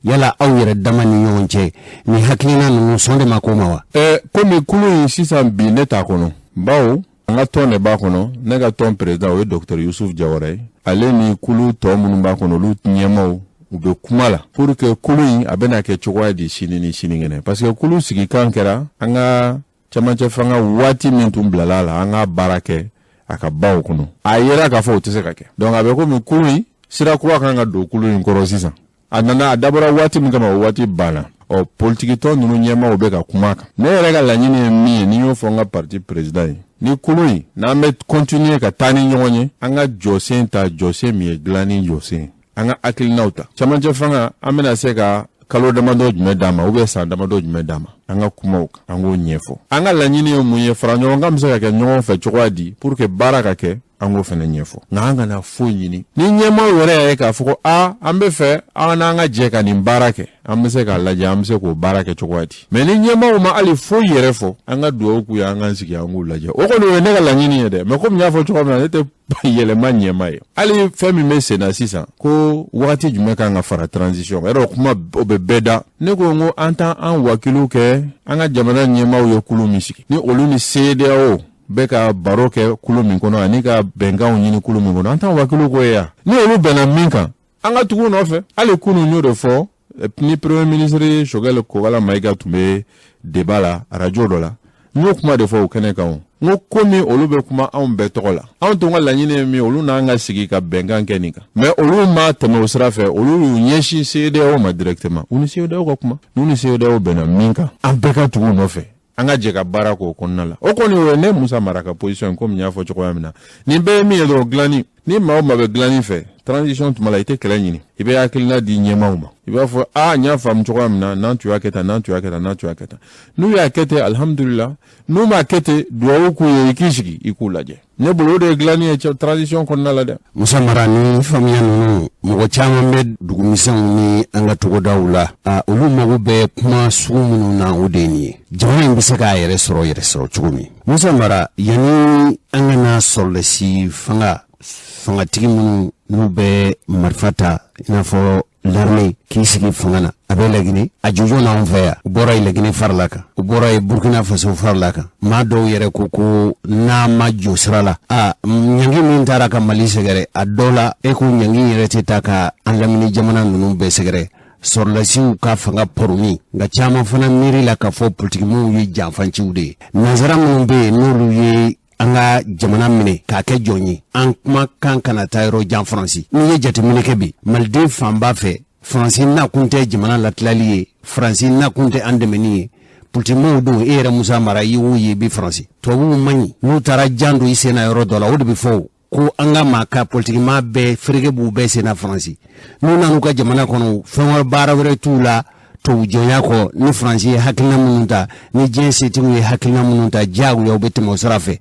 yala aw yɛrɛ dama ni ɲɔgɔn cɛ, nin hakilina ninnu sɔn de ma k'o ma wa? Komi kulu in sisan bi ne t'a kɔnɔ, bawo an ka tɔn de b'a kɔnɔ. Ne ka tɔn président, o ye docteur Yusuf Jawara ye. Ale ni kulu tɔ minnu b'a kɔnɔ, olu ɲɛmaw, u bɛ kuma la pour que kulu in a bɛna kɛ cogoya di sini ni sinikɛnɛ, parce que kulu sigikan kɛra an ka camancɛ fanga waati min tun bilala a la, an ka baara kɛ a ka baw kɔnɔ. A yera k'a fɔ o tɛ se ka kɛ. Donc a bɛ komi kulu in sira kura kan ka don kulu in kɔrɔ sisan. A nana, a dabɔra waati min kama, o waati banna. Ɔ, politikitɔn ninnu ɲɛmaaw bɛ ka kuma kan. Ne yɛrɛ ka laɲini ye min ye, ni n y'o fɔ n ka parti président ye, ni kulu in n'an bɛ continuer ka taa ni ɲɔgɔn ye, an ka jɔsen ta, jɔsen min ye dilanni jɔsen, an ka hakilinaw ta camancɛ fanga, an bɛna se ka kalo damadɔ jumɛn d'an ma ou bien san damadɔ jumɛn d'an ma, an ka kuma o kan, an k'o ɲɛfɔ. An ka laɲini ye mun ye? Fara ɲɔgɔn kan bɛ se ka kɛ ɲɔgɔn fɛ cogoya di pour que baara ka kɛ? An k'o fana ɲɛfɔ. Nka an kana foyi ɲini ni ɲɛmaaw yɛrɛ y'a ye k'a fɔ ko a an bɛ fɛ an n'an ka jɛ ka nin baara kɛ, an bɛ se k'a lajɛ an bɛ se k'o baara kɛ cogoya di. Mais ni ɲɛmaaw ma hali foyi yɛrɛ fɔ, an ka dugawu k'u ye, an k'an sigi, an k'u lajɛ. O kɔni, o ye ne ka laɲini ye dɛ. Mais komi n y'a fɔ cogoya min na, ne tɛ yɛlɛma ɲɛma ye. Hali fɛn min bɛ sen na sisan, ko wagati jumɛn kan ka fara transition kan, yɔrɔ kuma o bɛ bɛɛ da. Ne ko n ko an t'an an wakiliw kɛ. An ka jamana ɲɛmaaw ye kulu min sigi, ni olu ni CEDEAO bɛ ka baro kɛ kulu min kɔnɔ ani ka bɛnkanw ɲini kulu min kɔnɔ, an t'an wakiliw ko ye yan. Ni olu bɛnna min kan, an ka tugu nɔfɛ. Hali kunun, n y'o de fɔ ni Premier ministre Choguel Kokalla Maïga tun bɛ débat la arajo dɔ la. N y'o kuma de fɔ o kɛnɛ kan. O n ko komi olu bɛ kuma anw bɛɛ tɔgɔ la, anw tun ka laɲini ye min ye, olu n'an ka sigi ka bɛnkan kɛ nin kan. Mais olu ma tɛmɛ o sira fɛ, olu y'u ɲɛsin CEDEAO ma directement. U ni CEDEAO ka kuma, n'u ni CEDEAO bɛnna min kan, an bɛɛ ka tugu u nɔfɛ, an ka jɛ ka baara k'o kɔnɔna la. O kɔni, o ye ne Musa Mara ka position ye. Komi n y'a fɔ cogoya min na, nin bɛɛ ye min ye dɔrɔn, dilanni. Ni maa o maa bɛ dilanni fɛ transition tuma la, i tɛ kɛlɛ ɲini, i bɛ hakilina di ɲɛmaaw ma. I b'a fɔ a n y'a faamu cogoya min na, n'an tun y'a kɛ tan, n'an tun y'a kɛ tan, n'an tun y'a kɛ tan. N'u y'a kɛ ten, alihamudulila. N'u m'a kɛ ten, duwawu k'u ye, i k'i sigi i k'u lajɛ. Ne bolo, o de ye dilanni ye transition kɔnɔna la dɛ. Musa Mara, ni faamuya ninnu, mɔgɔ caman bɛ dugumisɛnw ni an ka togodaw la, a olu mago bɛ kuma sugu minnu na, o de ye nin ye. Jamana in bɛ se k'a yɛrɛ sɔrɔ, yɛrɛ sɔrɔ cogo min? Musa Mara, yanni an ka na sɔrɔdasi fanga, fangatigi minnu n'u bɛ marifa ta, i n'a fɔ l'armée, k'i sigi fanga na, a bɛ Laginɛ, a jɔjɔ n'anw fɛ yan. U bɔra yen, Laginɛ farala kan, u bɔra yen, Burkina Faso farala kan. Maa dɔw yɛrɛ ko ko n'a ma jɔ sira la, a ɲangi min taara ka Mali sɛgɛrɛ, a dɔw la e ko ɲangi yɛrɛ tɛ taa ka an lamini jamana ninnu bɛɛ sɛgɛrɛ, sɔrɔdasiw ka fanga pɔrɔni. Nka caman fana miiri la k'a fɔ politikimaw ye janfanciw de ye. Nanzara minnu bɛ yen, n'olu ye an ka jamana minɛ k'a kɛ jɔn ye, an kuma kan kana taa yɔrɔ jan. Faransi, n'i ye jateminɛ kɛ bi, maliden fanba fɛ, Faransi nakun tɛ jamana latilali ye, Faransi nakun tɛ an dɛmɛni ye, politikimaw don. E yɛrɛ Musa Mara, i y'o ye bi, Faransi tubabuw man ɲi. N'u taara jan don i sen na yɔrɔ dɔ la, o de bɛ fɔ ko an ka maa ka politikima bɛɛ fereke b'u bɛɛ sen na. Faransi, n'u nan'u ka jamana kɔnɔ, fɛn wɛrɛ, baara wɛrɛ t'u la tubabu jɔnya kɔ. Ni Faransi ye hakilina minnu ta, ni diɲɛ setigiw ye hakilina minnu ta, diyagoya u bɛ tɛmɛ o sira fɛ.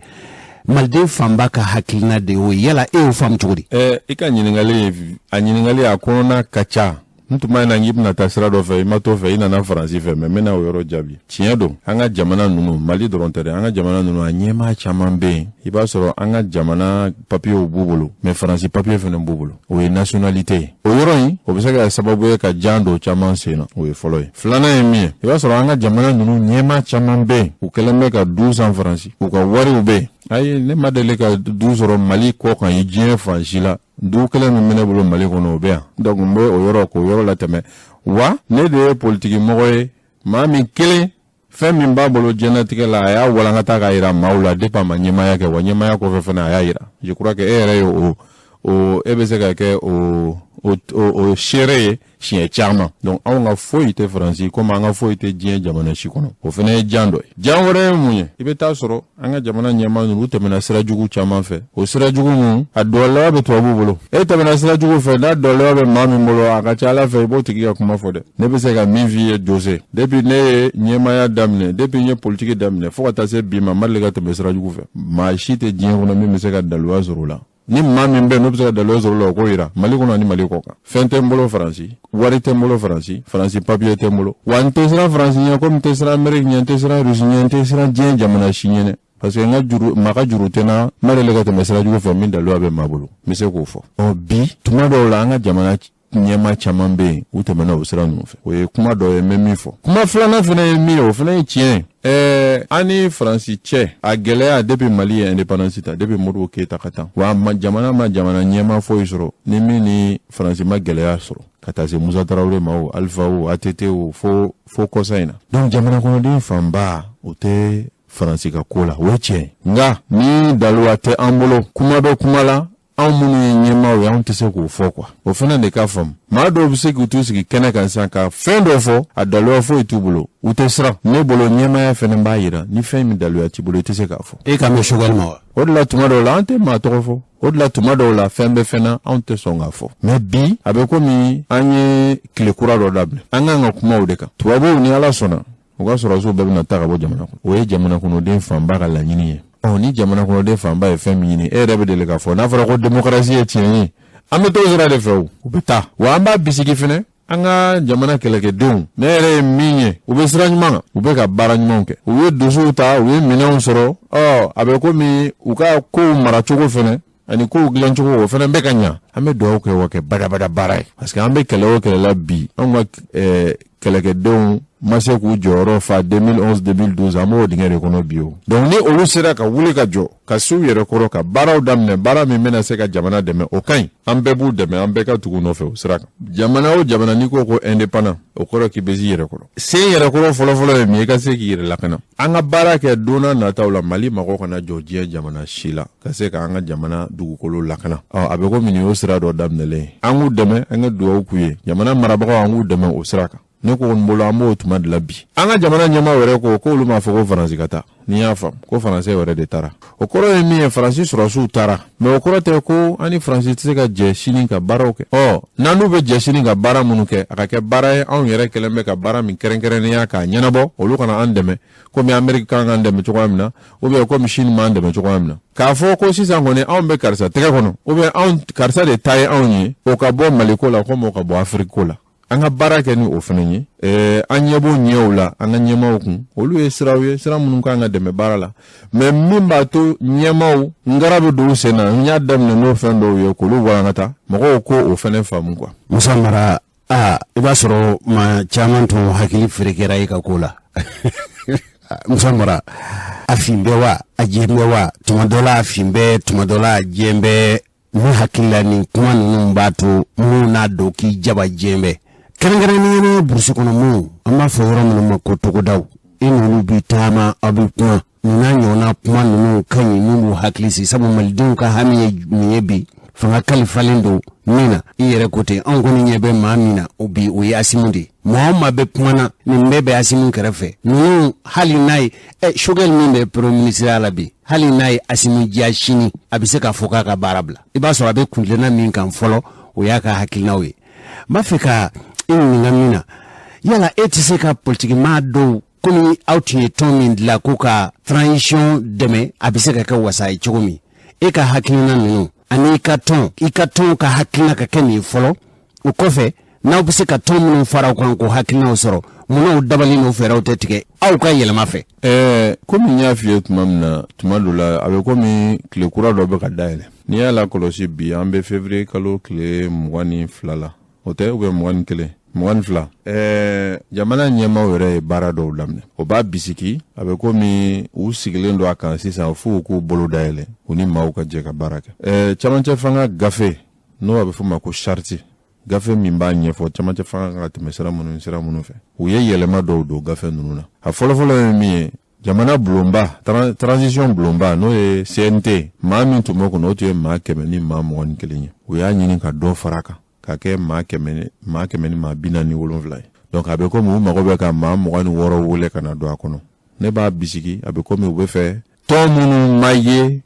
Maliden fanba ka hakilina de y'o ye. Yala e y'o faamu cogo di? I ka ɲininkali, a ɲininkali a kɔnɔna ka ca. N tun b'a na k'i bɛna taa sira dɔ fɛ, i ma t'o fɛ, i nana Faransi fɛ. Mais n bɛna o yɔrɔ jaabi. Tiɲɛ don, an ka jamana ninnu, Mali dɔrɔn tɛ dɛ, an ka jamana ninnu, a ɲɛmaa caman bɛ yen, i b'a sɔrɔ an ka jamana papiyew b'u bolo, mais Faransi papiye fana b'u bolo, o ye nationalité ye. O yɔrɔ in, o bɛ se ka kɛ sababu ye ka jan don caman sen na. O ye fɔlɔ ye. Filanan ye min ye, i b'a sɔrɔ an ka jamana ninnu ɲɛmaa caman bɛ yen, u kɛlen bɛ ka du san Faransi, u ka wariw bɛ yen. Ayi, ne ma deli ka du sɔrɔ Mali kɔ kan diɲɛ fan si la. Du kelen min bɛ ne bolo Mali kɔnɔ, o bɛ yan. Donc n bɛ o yɔrɔ k'o yɔrɔ latɛmɛ. Wa ne de ye politiki mɔgɔ ye, maa min kelen, fɛn min b'a bolo diɲɛlatigɛ la, a y'a walankata k'a yira maaw la depuis a ma ɲɛmaaya kɛ. Wa ɲɛmaaya kɔfɛ fana, a y'a yira. Je crois que e yɛrɛ ye o e bɛ se ka kɛ o seere ye siɲɛ caman. Donc anw ka foyi tɛ Faransi, komi an ka foyi tɛ diɲɛ jamana si kɔnɔ. O fana ye jan dɔ ye. Jan wɛrɛ ye mun ye? I bɛ taa sɔrɔ an ka jamana ɲɛmaa ninnu, u tɛmɛna sira jugu caman fɛ. O sira jugu ninnu, a dɔlɔ bɛ tubabuw bolo. E tɛmɛna sira jugu fɛ, n'a dɔlɔ bɛ maa min bolo, a ka ca Ala fɛ, i b'o tigi ka kuma fɔ dɛ. Ne bɛ se ka min f'i ye, Jose, depuis ne ye ɲɛmaaya daminɛ, depuis n ye politiki daminɛ fo ka taa se bi ma, n ma deli ka tɛmɛ sira jugu fɛ. Maa si tɛ diɲɛ kɔnɔ min bɛ se ka daluya sɔrɔ o la. Ni maa min bɛ yen n'o bɛ se ka daluya sɔrɔ o la, o k'o yira. Mali kɔnɔ ani Mali kɔ kan, fɛn tɛ n bolo Faransi, wari tɛ n bolo Faransi, Faransi papiye tɛ n bolo. Wa n tɛ siran Faransi ɲɛ, komi n tɛ siran Amérique ɲɛ, n tɛ siran Rusi ɲɛ, n tɛ siran diɲɛ jamana si ɲɛ dɛ, parce que n ka juru, maa ka juru tɛ n na. N ma deli ka tɛmɛ sira jugu fɛ min daluya bɛ maa bolo, n bɛ se k'o fɔ. Ɔ bi, tuma dɔw la, an ka jamana ɲɛmaa caman bɛ yen, u tɛmɛna o sira ninnu fɛ. O ye kuma dɔ ye n bɛ min fɔ. Kuma filanan fana ye min ye, o fana ye tiɲɛ ye. An ni Faransi cɛ, a gɛlɛya depuis Mali ye indépendance ta, depuis Modibo Keyita ka tan wa, ma jamana ma jamana ɲɛmaa foyi sɔrɔ ni min ni Faransi ma gɛlɛya sɔrɔ, ka taa se Musa Tarawele ma o, Alpha o, ATT o, fo kɔsa in na. Donc jamana kɔnɔden fanba, o tɛ Faransi ka ko la, o ye tiɲɛ ye. Nka ni daluwa tɛ an bolo, kuma bɛ kuma la. Anw minnu ye ɲɛmaaw ye, anw tɛ se k'o fɔ quoi. O fana de ka faamu. Maa dɔw bɛ se k'u t'u sigi kɛnɛ kan sisan ka fɛn dɔ fɔ, a daluya foyi t'u bolo, u tɛ siran. Ne bolo, ɲɛmaaya fana b'a yira ni fɛn min daluya t'i bolo, i tɛ se k'a fɔ. E kan bɛ Choguel ma wa? O de la tuma dɔw la an tɛ maa tɔgɔ fɔ. O de la tuma dɔw la fɛn bɛ fɛn na, anw tɛ sɔn k'a fɔ. Mais bi a bɛ komi an ye tile kura dɔ daminɛ, an kan ka kuma o de kan. Tubabuw, ni Ala sɔnna, u ka sɔrɔdasiw bɛɛ bɛna taa ka bɔ jamana kɔnɔ. O ye jamana kɔnɔden fanba ka laɲini ye. Ɔ, ni jamana kɔnɔden fanba ye fɛn min ɲini, e yɛrɛ bɛ deli k'a fɔ, n'a fɔra ko démocratie ye tiɲɛ ye, an bɛ t'o sira de fɛ. O u bɛ taa wa, an b'a bisigi fɛnɛ. An ka jamana kɛlɛkɛdenw, ne yɛrɛ ye min ye, u bɛ sira ɲuman kan, u bɛ ka baara ɲumanw kɛ, u ye dusuw ta, u ye minɛnw sɔrɔ. Ɔ, a bɛ komi u ka kow maracogo fɛnɛ ani kow dilancogo, o fɛnɛ bɛ ka ɲa. An bɛ dugawu kɛ wa kɛ badabada baara ye, parce que an bɛ kɛlɛ o kɛlɛ la bi, anw ka kɛlɛkɛdenw ma se k'u jɔyɔrɔ fa 2011 2012, an b'o dingɛ de kɔnɔ bi. O donc ni olu sera ka wuli ka jɔ, ka s'u yɛrɛ kɔrɔ, ka baaraw daminɛ, baara min bɛna se ka jamana dɛmɛ, o ka ɲi. An bɛɛ b'u dɛmɛ, an bɛɛ ka tugu nɔfɛ o sira kan. Jamana o jamana, n'i ko ko indépendant, o kɔrɔ k'i bɛ s'i yɛrɛ kɔrɔ. Se yɛrɛ kɔrɔ fɔlɔfɔlɔ ye min ye, i ka se k'i yɛrɛ lakana. An ka baara kɛ don n'a nataw la, Mali mago kana jɔ diɲɛ jamana si la ka se k'an ka jamana dugukolo lakana. Ɔ, a bɛ komi nin y'o sira dɔ daminɛlen ye. An k'u dɛmɛ, an ka dugawu k'u ye, jamana marabagaw, an k'u dɛmɛ o sira kan. Ne ko n bolo, an b'o tuma de la bi. An ka jamana ɲɛmaaw yɛrɛ ko k'olu m'a fɔ ko Faransi ka taa. N'i y'a faamu ko Faransi yɛrɛ de taara, o kɔrɔ ye min ye, Faransi sɔrɔdasiw taara, mais o kɔrɔ tɛ ko an ni Faransi tɛ se ka jɛ sini ka baaraw kɛ. Ɔ, n'an n'u bɛ jɛ sini ka baara minnu kɛ, a ka kɛ baara ye anw yɛrɛ kɛlen bɛ ka baara min kɛrɛnkɛrɛnnenya k'a ɲɛnabɔ. Olu kana an dɛmɛ komi Ameriki kan k'an dɛmɛ cogoya min na, ou bien komi Chine m'an dɛmɛ cogoya min na, k'a fɔ ko sisan kɔni anw bɛ karisa tɛgɛ kɔnɔ, ou bien anw karisa de ta ye anw ye. O ka bɔ Maliko la komi o ka bɔ Afiriki ko la. An ka baara kɛ ni o fana ye. An ɲɛ b'o ɲɛw la an ka ɲɛmaaw kun, olu ye siraw ye, sira minnu kan ka dɛmɛ baara la. Mais min b'a to ɲɛmaaw ngara bɛ don u sen na, n y'a daminɛ n'o fɛn dɔw ye k'olu bɔ, an ka taa mɔgɔw ko o fana faamu quoi. Musa Mara, aa, i b'a sɔrɔ maa caman tun hakili ferekera i ka ko la. Musa Mara, a fin bɛ wa, a jɛ bɛ wa? Tuma dɔ la a fin bɛ, tuma dɔ la a jɛ bɛ. Ne hakili la, nin kuma ninnu b'a to minnu n'a dɔn k'i jaba jɛ bɛ, kɛrɛnkɛrɛnnenya burusi kɔnɔ minnu an b'a fɔ yɔrɔ minnu ma ko togodaw, i n'olu bi taama, aw bɛ kuma. Nin n'a ɲɔgɔnna kuma ninnu ka ɲi min b'u hakili sigi, sabu malidenw ka hami ye min ye bi, fanga kalifalen don min na, i yɛrɛ ko ten, anw kɔni ɲɛ bɛ maa min na o bi, o ye Asimu de ye. Maa o maa bɛ kuma na, nin bɛɛ bɛ Asimu kɛrɛfɛ. Ninnu, hali n'a ye Choguel min bɛ premier ministre la bi, hali n'a ye Asimu diya sini, a bɛ se k'a fɔ k'a ka baara bila. I b'a sɔrɔ a bɛ kuntilenna min kan fɔlɔ, o y'a ka hakilinaw ye. N b'a fɛ ka i ɲininka min na, yala e tɛ se ka politikimaa dɔw, komi aw tun ye tɔn min dilan ko ka transition dɛmɛ, a bɛ se ka kɛ wasa ye cogo min, e ka hakilina ninnu ani i ka tɔn ka hakilina ka kɛ nin ye fɔlɔ, o kɔfɛ n'aw bɛ se ka tɔn minnu fara aw kan k'o hakilinaw sɔrɔ, munna o dabali n'o fɛɛrɛw tɛ tigɛ aw ka yɛlɛma fɛ? Komi n y'a f'i ye tuma min na, tuma dɔ la a bɛ komi tile kura dɔ bɛ ka dayɛlɛ. N'i y'a lakɔlɔsi bi, an bɛ février kalo tile 22 la, o tɛ, ou bien 21, 22. Jamana ɲɛmaaw yɛrɛ ye baara dɔw daminɛ, o b'a bisiki a bɛ komi u sigilen don a kan sisan f'u k'u bolo dayɛlɛ, u ni maaw ka jɛ ka baara kɛ. Camancɛ fanga gafe, n'o a bɛ f'o ma ko charte, gafe min b'a ɲɛfɔ camancɛ fanga kan ka tɛmɛ sira minnu ni sira minnu fɛ, u ye yɛlɛma dɔw don gafe ninnu na. A fɔlɔfɔlɔ ye min ye, jamana bulonba, transition bulonba, n'o ye CNT, maa min tun b'o kɔnɔ, o tun ye maa 121 ye. U y'a ɲini ka dɔ fara a kan ka kɛ maa 147 ye. Donc a bɛ komi u mago bɛ ka maa 26 wele ka na don a kɔnɔ. Ne b'a bisigi a bɛ komi u bɛ fɛ tɔn minnu ma ye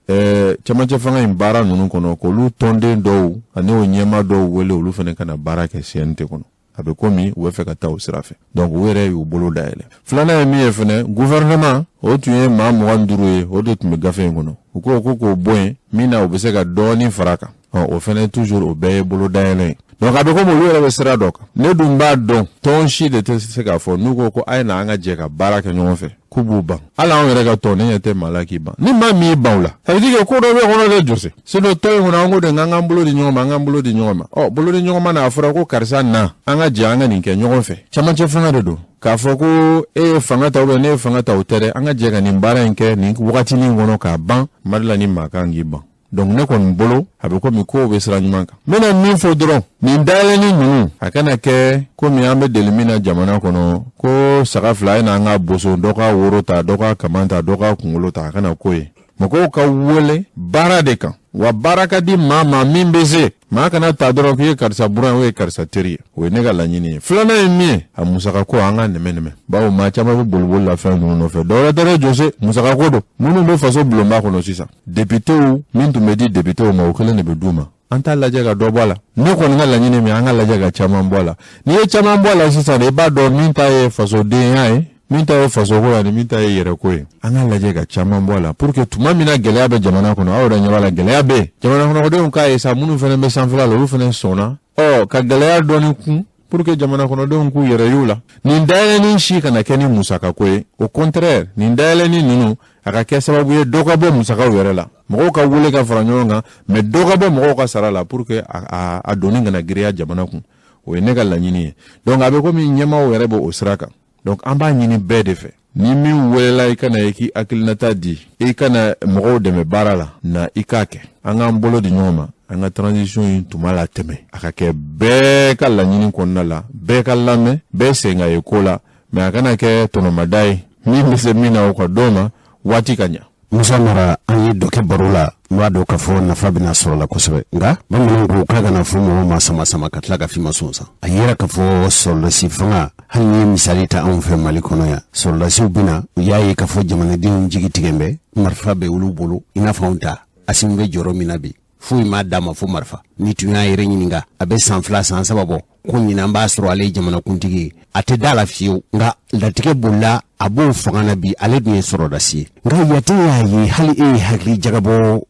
camancɛ fanga in baara ninnu kɔnɔ, k'olu tɔnden dɔw ani o ɲɛmaa dɔw wele, olu fana ka na baara kɛ CNT kɔnɔ. A bɛ komi u bɛ fɛ ka taa o sira fɛ. Donc u yɛrɛ y'u bolo dayɛlɛ. Filanan ye min ye fɛnɛ, gouvernement, o tun ye maa 25 ye, o de tun bɛ gafe in kɔnɔ. U ko ko k'o bɔ yen min na, u bɛ se ka dɔɔnin fara a kan. Ɔ, o fɛnɛ toujours, o bɛɛ ye bolo dayɛlɛ ye. Donc a bɛ komi olu yɛrɛ bɛ sira dɔ kan. Ne dun b'a dɔn, tɔn si de tɛ se k'a fɔ n'u ko ko a ye na an ka jɛ ka baara kɛ ɲɔgɔn fɛ, k'u b'u ban. Hali anw yɛrɛ ka tɔn, ne ɲɛ tɛ maa la k'i ban. Ni maa min y'i ban o la, ça veut dire que ko dɔ bɛ kɔnɔ dɛ, Jose. Sinon tɔn in kɔnɔ, an ko de k'an k'an bolo di ɲɔgɔn ma, an k'an bolo di ɲɔgɔn ma. Ɔ, bolo di ɲɔgɔn ma na, a fɔra ko karisa na, an ka jɛ an ka nin kɛ ɲɔgɔn fɛ. Camancɛ fanga de don. K'a fɔ ko e ye fanga ta ou bien ne ye fanga ta, o tɛ dɛ. An ka jɛ ka nin baara in kɛ nin wagatinin kɔnɔ k'a ban. Mali la, ni maa kan k'i ban. Donc ne kɔni bolo, a bɛ komi kow bɛ sira ɲuman kan. N bɛna min fɔ dɔrɔn, nin dayɛlɛnni ninnu, a kana kɛ komi an bɛ deli min na jamana kɔnɔ, ko saga fila ye n'an ka boso, dɔ ka woro ta, dɔ ka kaman ta, dɔ ka kunkolo ta. A kana ko ye. Mɔgɔw ka wele baara de kan, wa baara ka di maa ma min bɛ se. Maa kana ta dɔrɔn k'i ye karisa buran ye, o ye karisa teri ye. O ye ne ka laɲini ye. Filanan ye min ye, a musakako, an ka nɛmɛ nɛmɛ, bawo maa caman bɛ boliboli la fɛn ninnu nɔfɛ. Dɔwɛrɛ tɛ dɛ Jose, musakako don. Minnu bɛ faso bulonba kɔnɔ sisan, depitew, min tun bɛ di depitew ma, o kelen de bɛ d'u ma. An t'a lajɛ ka dɔ bɔ a la? Ne kɔni ka laɲini min, an ka lajɛ ka caman bɔ a la. N'i ye caman bɔ a la sisan de, i b'a dɔn min ta ye fasodenya ye, min ta ye fasoko ye, ani min ta ye yɛrɛko ye. An ka lajɛ ka caman bɔ a la pour que tuma min na gɛlɛya bɛ jamana kɔnɔ, aw yɛrɛ ɲɛ b'a la, gɛlɛya bɛ yen, jamana kɔnɔdenw k'a ye sa, minnu fana bɛ sanfɛla la, olu fana sɔnna ɔ ka gɛlɛya dɔɔni kun pour que jamana kɔnɔdenw k'u yɛrɛ y'u la. Nin dayɛlɛnni si kana kɛ ni musakako ye. Au contraire, nin dayɛlɛnni ninnu, a ka kɛ sababu ye dɔ ka bɔ musakaw yɛrɛ la. Mɔgɔw ka wele ka fara ɲɔgɔn kan, mais dɔ ka bɔ mɔgɔw ka sara la pour que a doni kana girinya jamana kun. O ye ne ka laɲini ye. Donc a bɛ komi ɲɛmaaw yɛrɛ bɛ o sira kan. Donc an b'a ɲini bɛɛ de fɛ, ni min welela, i kana i k'i hakilinata di, i kana mɔgɔw dɛmɛ baara la na, i k'a kɛ. An k'an bolo di ɲɔgɔn ma, an ka transition in tuma la tɛmɛ, a ka kɛ bɛɛ ka laɲini kɔnɔna la, bɛɛ ka lamɛn, bɛɛ sen ka ye ko la, mais a kana kɛ tɔnɔmada ye. Min bɛ se min na, o ka d'o ma, waati ka ɲa. Musa Mara, an ye dɔ kɛ baro la. N b'a dɔn k'a fɔ nafa bɛna sɔrɔ la kosɛbɛ, nka bamananw ko k'a kana fɔ mɔgɔ ma sama sama ka tila ka f'i ma sɔn san. A yira k'a fɔ sɔrɔdasi fanga, hali n'i ye misali ta anw fɛ Mali kɔnɔ yan, sɔrɔdasiw bɛna, u y'a ye k'a fɔ jamanadenw jigi tigɛ bɛ, marifa bɛ olu bolo, i n'a fɔ anw ta Asimi bɛ jɔyɔrɔ min na bi, foyi m'a d'a ma fo marifa. Ni tun y'a yɛrɛ ɲininka, a bɛ san 2, san 3 bɔ, ko ɲinan b'a sɔrɔ ale ye jamanakuntigi ye, a tɛ da la fiyewu. Nka latigɛ bolila, a b'o fanga na bi, ale dun ye sɔrɔdasi ye. Nka yate y'a ye, hali e ye hakili jagabɔ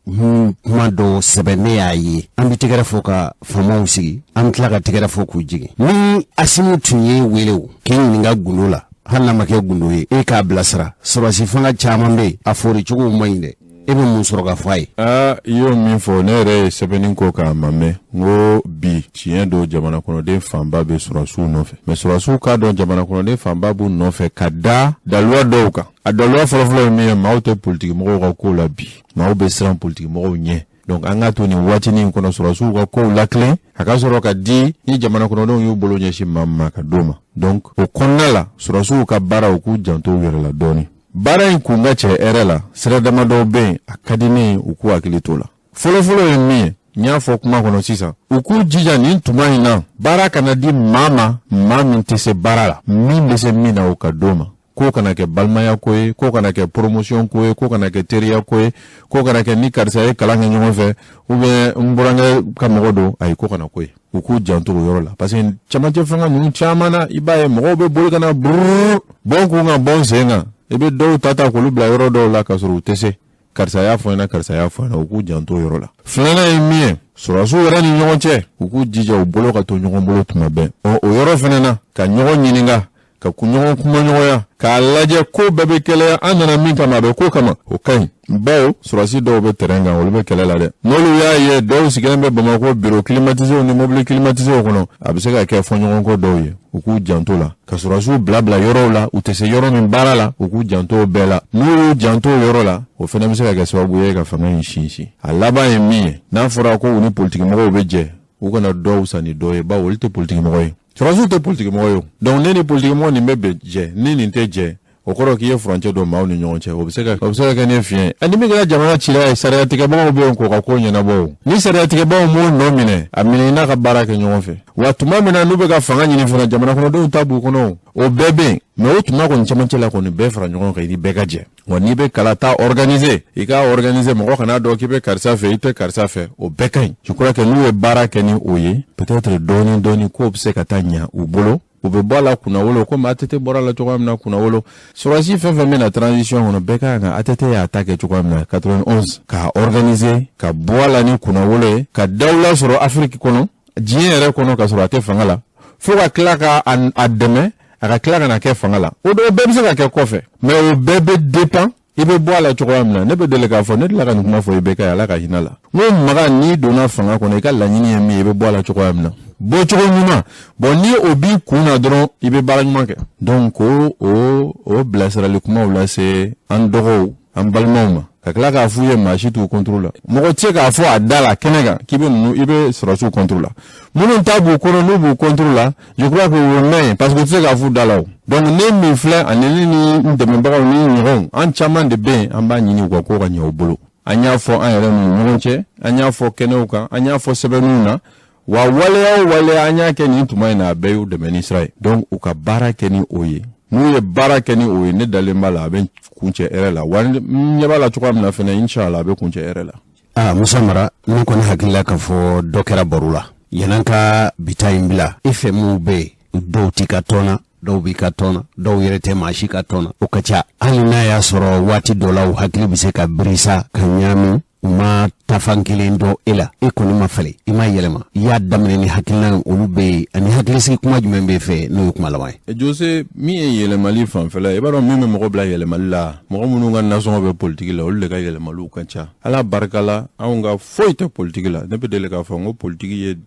kuma dɔ sɛbɛn, ne y'a ye. An bɛ tɛgɛrɛ fɔ ka faamaw sigi, an bɛ tila ka tɛgɛrɛ fɔ k'u jigin. Ni Asimi tun ye wele o k'i ɲininka gundo la, hali n'a ma kɛ gundo ye, e k'a bilasira. Sɔrɔdasi fanga caman bɛ yen, a fori cogow man ɲi dɛ. E bɛ mun sɔrɔ ka fɔ a ye? Aa, i y'o min fɔ, ne yɛrɛ ye sɛbɛnni ko k'a ma mɛn. N ko bi, tiɲɛ don, jamana kɔnɔden fanba bɛ sɔrɔdasiw nɔfɛ, mais sɔrɔdasiw k'a dɔn jamana kɔnɔden fanba b'u nɔfɛ ka da daluya dɔw kan. A daluya fɔlɔfɔlɔ ye min ye, maaw tɛ politikimɔgɔw ka kow la bi, maaw bɛ siran politikimɔgɔw ɲɛ. Donc an k'a to nin waatinin kɔnɔ, sɔrɔdasiw ka kow latilen, a ka sɔrɔ ka di ni jamana kɔnɔdenw y'u bolo ɲɛsin maa min ma ka d'o ma. Donc o kɔnɔna la, sɔrɔdasiw ka baara, u k'u janto u yɛrɛ la dɔɔnin. Baara in kun ka cɛ hɛrɛ la. Sira damadɔw bɛ yen, a ka di ne ye u k'u hakili t'o la. Fɔlɔfɔlɔ ye min ye, n y'a fɔ kuma kɔnɔ sisan, u k'u jija nin tuma in na, baara kana di maa ma, maa min tɛ se baara la. Min bɛ se min na, o ka d'o ma. Ko kana kɛ balimaya ko ye, ko kana kɛ promotion ko ye, ko kana kɛ teriya ko ye, ko kana kɛ ni karisa ye kalan kɛ ɲɔgɔn fɛ ou bien n burankɛ ka mɔgɔ don. Ayi, ko kana ko ye. U k'u janto o yɔrɔ la, parce que camancɛ fanga ninnu caman na, i b'a ye mɔgɔw bɛ boli ka na bururu bɔn kun kan, bɔn sen kan. I bɛ dɔw ta ta k'olu bila yɔrɔ dɔw la k'a sɔrɔ u tɛ se. Karisa y'a fɔ n ɲɛna, karisa y'a fɔ n ɲɛna. U k'u janto o yɔrɔ la. Filanan ye min ye, sɔrɔdasiw yɛrɛ ni ɲɔgɔn cɛ, u k'u jija u bolo ka to ɲɔgɔn bolo tuma bɛɛ. Ɔ, o yɔrɔ fana na, ka ɲɔgɔn ɲininka, ka ɲɔgɔn kumaɲɔgɔnya, k'a lajɛ ko bɛɛ bɛ kɛlɛya, an nana min kama, a bɛ ko kama, o ka ɲi. Bawo sɔrɔdasi dɔw bɛ terrain kan, olu bɛ kɛlɛ la dɛ. N'olu y'a ye dɔw sigilen bɛ Bamakɔ bureau climatiséw ni mobili climatiséw kɔnɔ, a bɛ se ka kɛ fɔɲɔgɔnkɔ dɔw ye. U k'u janto la, ka sɔrɔdasiw bila bila yɔrɔw la u tɛ se yɔrɔ min baara la. U k'u janto o bɛɛ la. N'u y'u janto o yɔrɔ la, o fana bɛ se ka kɛ sababu ye ka fanga in sinsin. A laban ye min ye, n'a fɔra ko u ni politikimɔgɔw bɛ jɛ, u kana dɔw san ni dɔ ye, bawo olu tɛ politikimɔgɔ ye, sɔrɔdasiw tɛ politikimɔgɔ ye. Donc ne ni politikimɔgɔ nin bɛ bɛn jɛ, ni nin tɛ jɛ, o kɔrɔ k'i ye furancɛ don maaw ni ɲɔgɔn cɛ. O bɛ se ka kɛ ni fiɲɛ ye. Ni min kɛra jamana cila ye, sariyatigɛbagaw bɛ yen k'o ka ko ɲɛnabɔ. O ni sariyatigɛbagaw m'o nɔ minɛ, a minɛ i n'a ka baara kɛ ɲɔgɔn fɛ. Wa tuma min na n'u bɛ ka fanga ɲini fana, jamana kɔnɔdenw ta b'u kɔnɔ, o bɛɛ bɛ yen. Mais o tuma kɔni, camancɛ la kɔni, bɛɛ fara ɲɔgɔn kan, i ni bɛɛ ka jɛ. Wa n'i bɛ kalata organiser, i k'a organiser, mɔgɔ kana dɔn k'i bɛ karisa fɛ, i tɛ karisa fɛ. O bɛɛ ka ɲi. Je crois que n'u ye baara kɛ ni o ye, peut-être dɔɔni dɔɔni, kow bɛ se ka taa ɲa u bolo, u bɛ bɔ a la kunnawolo, komi ATT bɔra a la cogoya min na kunnawolo. Sɔrɔdasi fɛn fɛn bɛ na transition kɔnɔ, bɛɛ ka kan ka ATT y'a ta kɛ cogoya min na 91, k'a organiser ka bɔ a la ni kunnawolo ye, ka dawula sɔrɔ Afiriki kɔnɔ, diɲɛ yɛrɛ kɔnɔ, ka sɔrɔ a tɛ fanga la, fo ka tila ka a dɛmɛ, a ka tila ka na kɛ fanga la. O bɛɛ bɛ se ka kɛ kɔfɛ, mais o bɛɛ bɛ dépend i bɛ bɔ a la cogoya min na. Ne bɛ deli k'a fɔ, ne delila ka nin kuma fɔ i bɛ kɛ, Ala ka hinɛ la, n ko Maga, n'i donna fanga kɔnɔ, i ka laɲini ye min ye, i bɛ bɔ a la cogoya min na, bɔcogo ɲuman. Bon, ni o b'i kun na dɔrɔn, i bɛ baara ɲuman kɛ. Donc o bilasirali kumaw lase an dɔgɔw, an balimaw ma, ka tila k'a f'u ye, maa si t'u contre la. Mɔgɔ tɛ se k'a fɔ a da la kɛnɛ kan k'i bɛ ninnu, i bɛ sɔrɔdasiw contre la. Minnu ta b'u kɔnɔ, n'u b'u contre la, je crois que o mɛn, parce que u tɛ se k'a f'u da la. O Donc ne min filɛ ani ne ni n dɛmɛbagaw ni ɲɔgɔnw, an caman de bɛ yen, an b'a ɲini u ka ko ka ɲɛ u bolo. An y'a fɔ an yɛrɛ ni ɲɔgɔn cɛ, an y'a fɔ kɛnɛw kan, an y'a fɔ sɛbɛnniw na, wa waleya o waleya an y'a kɛ nin tuma in na, a bɛɛ y'u dɛmɛ ni sira ye. Donc u ka baara kɛ ni o ye. N'u ye baara kɛ ni o ye, ne dalen b'a la, a bɛ kuncɛ hɛrɛ la. Wa n ɲɛ b'a la cogoya min na fɛnɛ, inshallah, a bɛ kuncɛ hɛrɛ la. Aa, Musa Mara, ne kɔni hakili la k'a fɔ dɔ kɛra baro la. Yan'an ka bita in bila, i fɛ minnu bɛ yen, dɔw t'i ka tɔn na, dɔw b'i ka tɔn na, dɔw yɛrɛ tɛ maa si ka tɔn na, o ka ca. Hali n'a y'a sɔrɔ waati dɔ la u hakili bɛ se ka birisa ka ɲaami, u ma tafan kelen dɔn e la, e kɔni ma falen, i ma yɛlɛma, i y'a daminɛ ni hakilina ye, olu bɛ yen, ani hakilisigi kuma jumɛn b'e fɛ n'o ye kuma laban ye? Jose, min ye yɛlɛmali fanfɛla ye, i b'a dɔn min bɛ mɔgɔ bila yɛlɛmali la, mɔgɔ minnu ka nasɔngɔ bɛ politiki la, olu de ka yɛlɛmaliw ka ca. Ala barika la, anw ka foyi tɛ politiki la. Ne bɛ deli k'a fɔ n ko politiki ye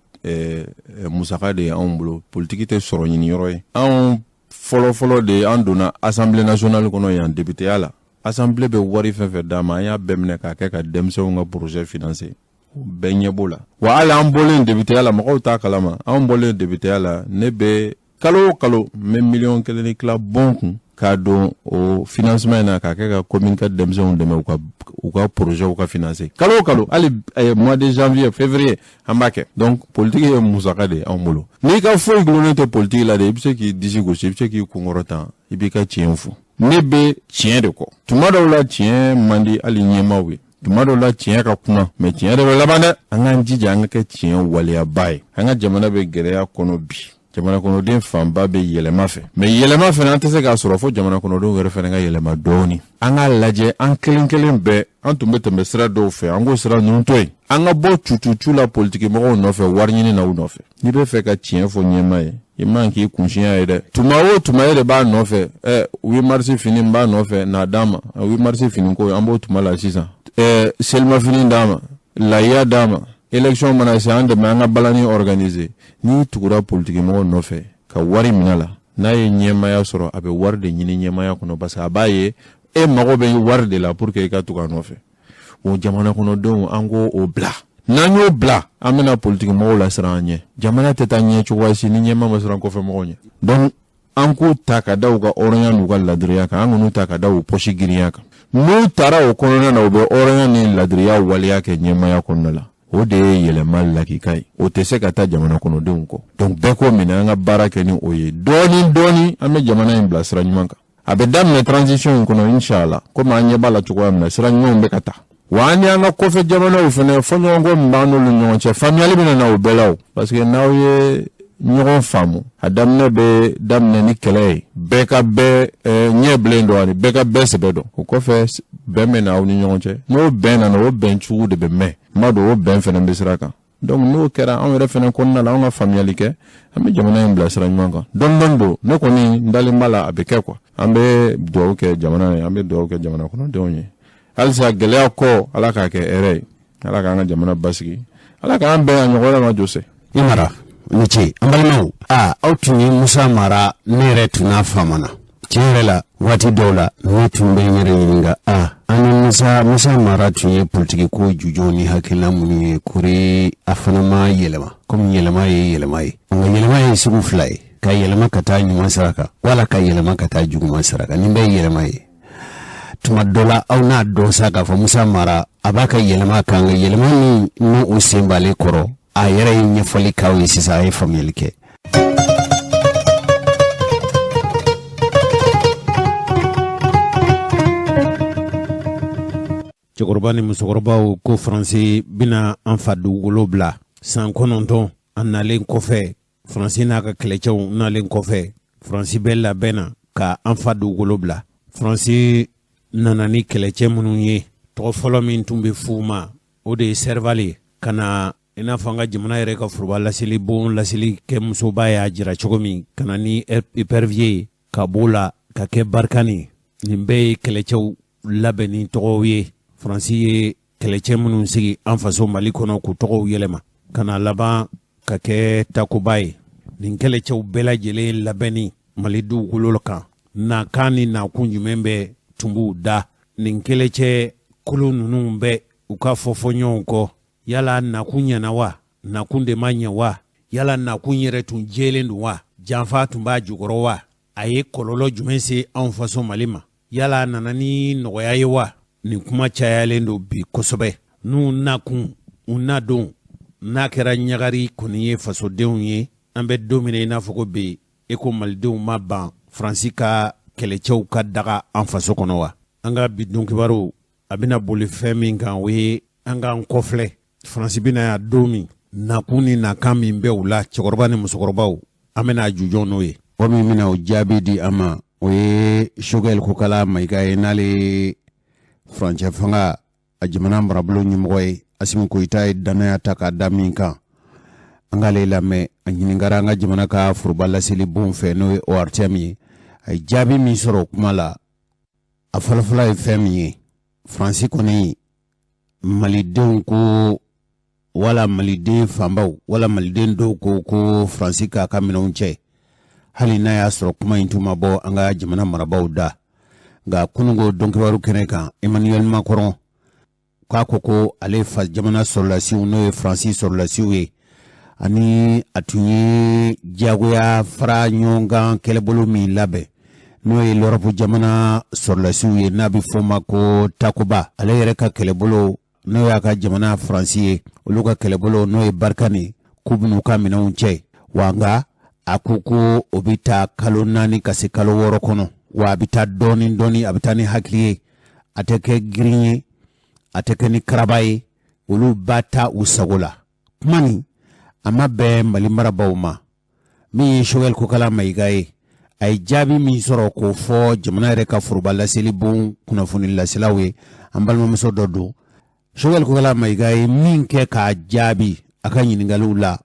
musaka de ye anw bolo, politiki tɛ sɔrɔ ɲiniyɔrɔ ye. Anw fɔlɔfɔlɔ de an donna Assemblée nationale kɔnɔ yan députéya la. Assemblée bɛ wari fɛn fɛn d'a ma, an y'a bɛɛ minɛ k'a kɛ ka denmisɛnw ka projet financer, bɛɛ ɲɛ b'o la. Wa hali an bɔlen députéya la, mɔgɔw t'a kalama, an bɔlen députéya la, ne bɛ kalo o kalo n bɛ 1,5 miliyɔn bɔn kun k'a don o financement in na, k'a kɛ ka commune ka denmisɛnw dɛmɛ u ka projet ka financer, kalo o kalo. Hali mois de janvier, février, an b'a kɛ. Donc politique ye musaka de ye anw bolo. N'i ka foyi gulonnen tɛ politique la de, i bɛ se k'i disi gosi, i bɛ se k'i kunkɔrɔ tan, i b'i ka tiɲɛ fɔ. Ne bɛ tiɲɛ de kɔ. Tuma dɔw la tiɲɛ man di hali ɲɛmaaw ye, tuma dɔw la tiɲɛ ka kunna, mais tiɲɛ de bɛ laban dɛ. An k'an jija an ka kɛ tiɲɛ waleyaba ye. An ka jamana bɛ gɛlɛya kɔnɔ bi, jamana kɔnɔden fanba bɛ yɛlɛma fɛ, mais yɛlɛma fana an tɛ se k'a sɔrɔ fo jamana kɔnɔdenw yɛrɛ fana ka yɛlɛma dɔɔni. An k'a lajɛ, an kelen kelen bɛɛ, an tun bɛ tɛmɛ sira dɔw fɛ, an k'o sira ninnu to yen, an ka bɔ cucucu la politiki mɔgɔw nɔfɛ, wari ɲini na u nɔfɛ. N'i bɛ fɛ ka tiɲɛ fɔ ɲɛmaa ye, i man k'i kunsinya ye dɛ. Tuma o tuma e de b'a nɔfɛ, 8 mars fini b'a nɔfɛ n'a d'a ma, 8 mars fini ko an b'o tuma la sisan, selimafini d'a ma, layiya d'a ma, élection mana se an dɛmɛ an ka balani organiser. N'i tugura politiki mɔgɔw nɔfɛ ka wari minɛ la, n'a ye ɲɛmaaya sɔrɔ, a bɛ wari de ɲini ɲɛmaaya kɔnɔ, parce que a b'a ye e mago bɛ wari de la pour que i ka tugu a nɔfɛ. Bon, jamana kɔnɔdenw, an k'o o bila. N'an y'o bila, an bɛna politiki mɔgɔw lasiran an ɲɛ. Jamana tɛ taa ɲɛ cogoya si ni ɲɛmaa ma siran kɔfɛ mɔgɔw ɲɛ. Donc an k'u ta ka da u ka hɔrɔnya n'u ka ladiriya kan, an k'u ta ka da u pɔsi girinya kan. N'u taara o kɔnɔna na, u bɛ hɔrɔnya ni ladiriya waleya kɛ ɲɛmaaya kɔnɔna la. O de ye yɛlɛma lakika ye, o tɛ se ka taa jamana kɔnɔdenw kɔ. Donc bɛɛ k'o minɛ, an ka baara kɛ ni o ye dɔɔni dɔɔni, an bɛ jamana in bila sira ɲuman kan. A bɛ daminɛ transition in kɔnɔ, inshallah, komi an ɲɛ b'a la cogoya min na, sira ɲumanw bɛ ka ta. Wa an ni an ka kɔfɛ jamanaw fana, fɔɲɔgɔnkɔ min b'an n'olu ɲɔgɔn cɛ, faamuyali bɛ na o bɛɛ la o, parce que n'aw ye ɲɔgɔn faamu, a daminɛ bɛ daminɛ ni kɛlɛ ye, bɛɛ ka bɛɛ ɲɛ bilen dɔn, ani bɛɛ ka bɛɛ sɛbɛ dɔn. O kɔfɛ bɛn bɛ na aw ni ɲɔgɔn cɛ. N'o bɛn nana, o bɛn cogo de bɛ mɛn. N b'a dɔn o bɛn fana bɛ sira kan. Donc n'o kɛra, anw yɛrɛ fana kɔnɔna la, anw ka faamuyali kɛ, an bɛ jamana in bila sira ɲuman kan dɔɔni dɔɔni. Don ne kɔni n dalen b'a la, a bɛ kɛ quoi. An bɛ dugawu kɛ jamana ye, an bɛ dugawu kɛ jamana kɔnɔdenw ye halisa. Gɛlɛya kɔ, Ala k'a kɛ hɛrɛ ye, Ala k'an ka jamana basigi, Ala k'an bɛn a ɲɔgɔn wɛrɛ ma. Jose. I Mara ni ce. An balimaw, a aw tun ye Musa Mara, ne yɛrɛ tun n'a faamana. Tiɲɛ yɛrɛ la, waati dɔw la ne tun bɛ n yɛrɛ ɲininka, a an ni Musa Mara tun ye politiki ko jujɔn ni hakilina minnu ye, kori a fana ma yɛlɛma. Komi yɛlɛma ye yɛlɛma ye, nka yɛlɛma ye sugu fila ye: ka yɛlɛma ka taa ɲuman sira kan, wala ka yɛlɛma ka taa juguman sira kan. Nin bɛɛ ye yɛlɛma ye. Tuma dɔ la aw n'a dɔn sa k'a fɔ Musa Mara a b'a ka yɛlɛma kan, nka yɛlɛma min n'o o sen b'ale kɔrɔ, a yɛrɛ ye ɲɛfɔli k'aw ye sisan, a ye faamuyali kɛ. Cɛkɔrɔba ni musokɔrɔbaw ko Faransi bɛna an fa dugukolo bila san 9 a nalen kɔfɛ. Faransi n'a ka kɛlɛcɛw nalen kɔfɛ, Faransi bɛ labɛn na ka an fa dugukolo bila. Faransi nana ni kɛlɛcɛ minnu ye, tɔgɔ fɔlɔ min tun bɛ f'u ma, o de ye Serval ye. Ka na i n'a fɔ an ka jamana yɛrɛ ka foroba laseli bon laseli kɛ musoba y'a jira cogo min, ka na ni Épervier ye, ka b'o la ka kɛ Barkhane. Nin bɛɛ ye kɛlɛcɛw labɛnni tɔgɔw ye. Faransi ye kɛlɛcɛ minnu sigi an faso Mali kɔnɔ k'u tɔgɔw yɛlɛma ka na laban ka kɛ Takuba ye, nin kɛlɛcɛw bɛɛ lajɛlen labɛnni Mali dugukolo kan, nakan ni nakun jumɛn bɛ tun b'u da? Nin kɛlɛcɛ kolo ninnu bɛ u ka fɔfɔ ɲɔgɔn kɔ, yala nakun ɲɛna wa, nakun de ma ɲɛ wa? Yala nakun yɛrɛ tun jɛlen don wa, janfa tun b'a jukɔrɔ wa? A ye kɔlɔlɔ jumɛn se anw faso Mali ma? Yala a nana ni nɔgɔya ye wa? Nin kuma cayalen don bi kosɛbɛ. N'u nakun, u nadon, n'a kɛra ɲagari kɔni ye fasodenw ye, an bɛ don min na i n'a fɔ ko bi, e ko malidenw ma ban Faransi ka kɛlɛcɛw ka daga an faso kɔnɔ wa? An ka bi donkibaru a bɛna boli fɛn min kan, o ye an k'an kɔfilɛ. Faransi bɛna yan don min, nakun ni nakan min bɛ u la, cɛkɔrɔba ni musokɔrɔbaw, an bɛna a jujɔn n'o ye. Mɔgɔ min bɛna o jaabi di an ma, o ye Sogɛli Kokala Mayiga ye, n'ale ye furancɛ fanga a jamana marabolo ɲɛmɔgɔ ye. Asimi Goyita ye dannaya ta k'a da min kan, an k'ale lamɛn. A ɲininkara an ka jamana ka foroba laseli bon fɛ, n'o ye ORTM ye. A ye jaabi min sɔrɔ o kuma la, a fɔlɔfɔlɔ ye fɛn min ye, Faransi kɔni malidenw ko wala maliden fanbaw wala maliden dɔw ko ko Faransi k'a ka minɛnw cɛ, hali n'a y'a sɔrɔ kuma in tun ma bɔ an ka jamana marabaaw da. Nka kununko donkibaru kɛnɛ kan, Emmanuel Macron k'a ko ko ale fa jamana sɔrɔlasiw, n'o ye Faransi sɔrɔlasiw ye, ani a tun ye diyagoya fara ɲɔgɔn kan kɛlɛbolo min labɛn, n'o ye lɔrɔpu jamana sɔrɔlasiw ye, n'a bɛ f'o ma ko Takuba, ale yɛrɛ ka kɛlɛbolo, n'o y'a ka jamana Faransi ye, olu ka kɛlɛbolo, n'o ye Barikani, k'u bɛn'u ka minɛnw cɛ wa. Nka a ko ko o bɛ taa kalo 4 ka se kalo 6 kɔnɔ, wa a bɛ taa dɔɔni dɔɔni, a bɛ taa ni hakili ye, a tɛ kɛ girin ye, a tɛ kɛ ni karaba ye, olu ba taa u sago la. Kuma nin a ma bɛn Mali marabaaw ma. Min ye Sogɛli Kokala Mayiga ye, a ye jaabi min sɔrɔ k'o fɔ jamana yɛrɛ ka foroba laseli bon kunnafoni laselaw ye, an balimamuso dɔ don. Sogɛli Kokala Mayiga ye min kɛ k'a jaabi a ka ɲininkaliw la,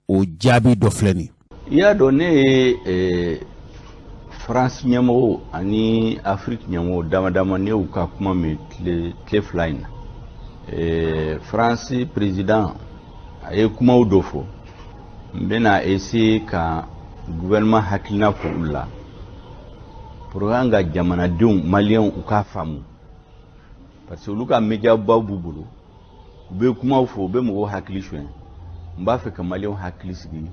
o jaabi dɔ filɛ nin. I y'a dɔn, ne ye France ɲɛmɔgɔw ani Afrique ɲɛmɔgɔw dama dama, ne y'u ka kuma mɛn tile 2 in na. France président a ye kumaw dɔ fɔ, n bɛna essayer ka gouvernement hakilina fɔ olu la pour que an ka jamanadenw maliyɛnw u k'a faamu, parce que olu ka média baw b'u bolo, u bɛ kumaw fɔ, u bɛ mɔgɔw hakili suɲɛ. N b'a fɛ ka maliyɛnw hakili sigi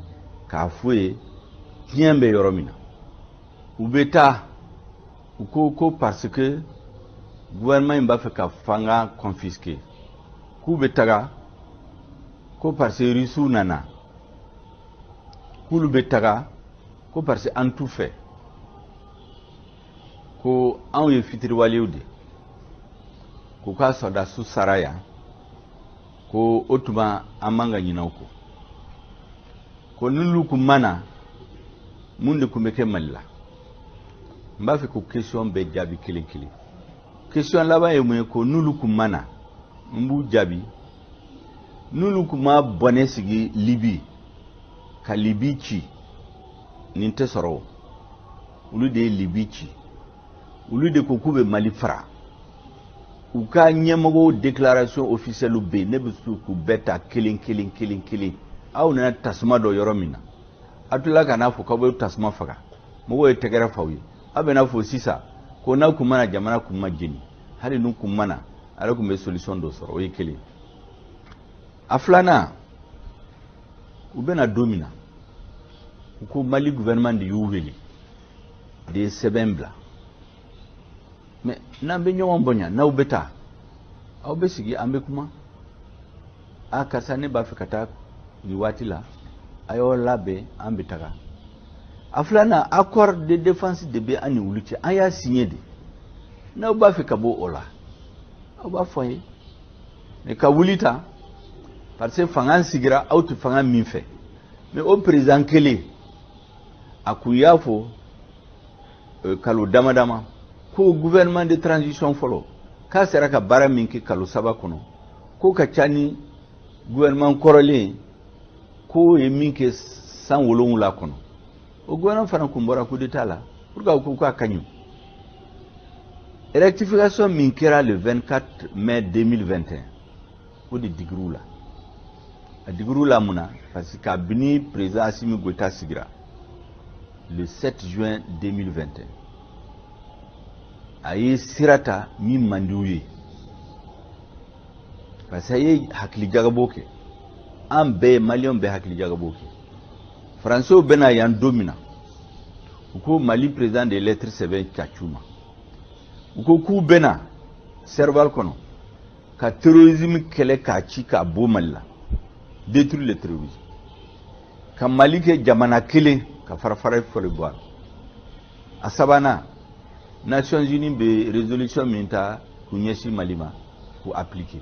k'a fɔ ye tiɲɛ bɛ yɔrɔ min na. U bɛ taa, u ko ko parce que gouvernement in b'a fɛ ka fanga confisquer, k'u bɛ taga, ko parce que Rusiw nana, k'olu bɛ taga, ko parce que an t'u fɛ, ko anw ye fitiriwalew de, k'u ka sɔrɔdasiw sara yan, ko o tuma an man ka ɲinɛ o kɔ, ko n'olu kun ma na, mun de kun bɛ kɛ Mali la? N b'a fɛ k'o question bɛɛ jaabi kelen kelen. Question laban ye mun ye? Ko n'olu kun ma na, n b'u jaabi, n'olu kun ma bɔnɛ sigi Libi ka Libi ci, nin tɛ sɔrɔ. O olu de ye Libi ci, olu de ko k'u bɛ Mali fara. U ka ɲɛmɔgɔw déclaration officielle bɛ yen, ne bɛ se k'u bɛɛ ta kelen kelen kelen kelen. Aw nana tasuma dɔ yɔrɔ min na, aw tilala ka n'a fɔ k'aw bɛ tasuma faga, mɔgɔw ye tɛgɛrɛ f'aw ye. Aw bɛ n'a fɔ sisan ko n'aw kun mana jamana kun ma jeni, hali n'u kun mana, ale kun bɛ solution dɔ sɔrɔ. O ye kelen. A filanan, u bɛna don min na, u ko Mali gouvernement de y'u wele, de ye sɛbɛn bila. Mais n'an bɛ ɲɔgɔn bonya, n'aw bɛ taa, aw bɛ sigi, an bɛ kuma. A karisa, ne b'a fɛ ka taa nin waati la, a y'aw labɛn, an bɛ taga. A filanan, accord de défense de bɛ an ni olu cɛ, an y'a signé de. N'aw b'a fɛ ka bɔ o la, aw b'a fɔ an ye. Mais ka wuli ta parce que fanga sigira aw tɛ fanga min fɛ. Mais o président kelen a kun y'a fɔ kalo dama dama ko gouvernement de transition fɔlɔ k'a sera ka baara min kɛ kalo 3 kɔnɔ, k'o ka ca ni gouvernement kɔrɔlen k'o ye min kɛ san 7 kɔnɔ. O gouvernement fana kun bɔra coup d'état la pour que ko k'a ka ɲi. Rectification min kɛra le 24 mai 2021, o de digir'u la. A digir'u la mun na? Parce que kabini président Assimi Goïta sigira le 7 juin 2021, a ye sira ta min man di u ye, parce que a ye hakilijagabɔ kɛ. An bɛɛ maliyɛnw bɛɛ hakilijagabɔ kɛ. Faransiw bɛna yan don min na, U ko Mali président de lettre sɛbɛn ka c'u ma. U ko k'u bɛna Serval kɔnɔ ka terrorisme kɛlɛ k'a ci k'a bɔ Mali la, détruire le terrorisme, ka Mali kɛ jamana kelen, ka fara fara fɔli bɔ a la. A sabanan, Nations Unies bɛ résolution min ta k'u ɲɛsin Mali ma, k'u appliquer.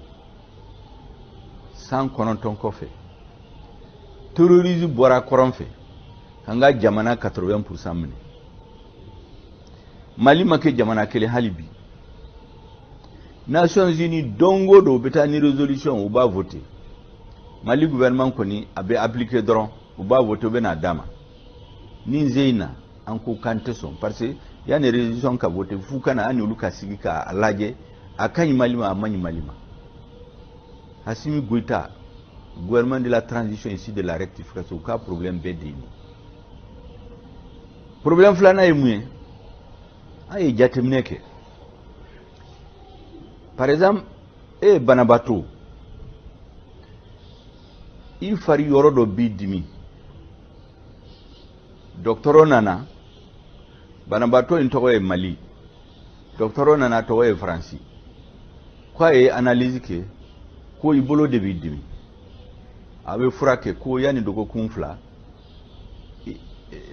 San 9 kɔfɛ, terrorisme bɔra kɔrɔn fɛ k'an ka jamana 80% minɛ. Mali ma kɛ jamana kelen hali bi. Nations Unies, don o don, u bɛ taa ni résolution, u b'a voter. Mali gouvernement kɔni, a bɛ appliquer dɔrɔn. U b'a voter, u bɛ n'a d'a ma. Ni ze in na, an ko k'an tɛ sɔn, parce que yanni résolution ka voter, f'u ka na an n'olu ka sigi k'a lajɛ, a ka ɲi Mali ma, a ma ɲi Mali ma. Assimi Goïta, gouvernement de la transition ici, de la rectification, u ka problème bɛɛ de ye nin. Problème filanan ye mun ye? An ye jateminɛ kɛ. Par exemple, e ye banabaatɔ, i fari yɔrɔ dɔ b'i dimi, dɔgɔtɔrɔ nana. Banabaatɔ in tɔgɔ ye Mali, dɔgɔtɔrɔ nana, tɔgɔ ye Faransi. Ko a ye analyse kɛ ko i bolo de b'i dimi, a bɛ fura kɛ, ko yanni dɔgɔkun 2,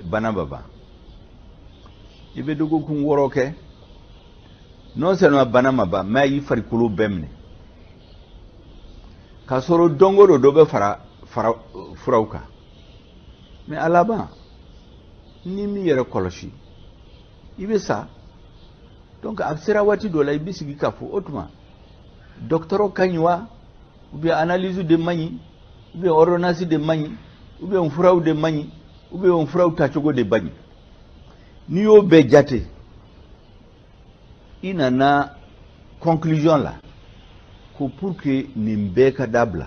bana bɛ ban. I bɛ dɔgɔkun 6 kɛ, non seulement bana ma ban, mais a y'i farikolo bɛɛ minɛ, k'a sɔrɔ don o don dɔ bɛ fara fara furaw kan. Mais a laban, n'i m'i yɛrɛ kɔlɔsi, i bɛ sa. Donc a sera waati dɔ la, i bɛ sigi k'a fɔ o tuma, dɔgɔtɔrɔ ka ɲi wa, ou bien analyse de man ɲi, ou bien ordonnance de man ɲi, ou bien furaw de man ɲi, ou bien furaw tacogo de man ɲi? N'i y'o bɛɛ jate, i nana conclusion la ko pour que nin bɛɛ ka dabila,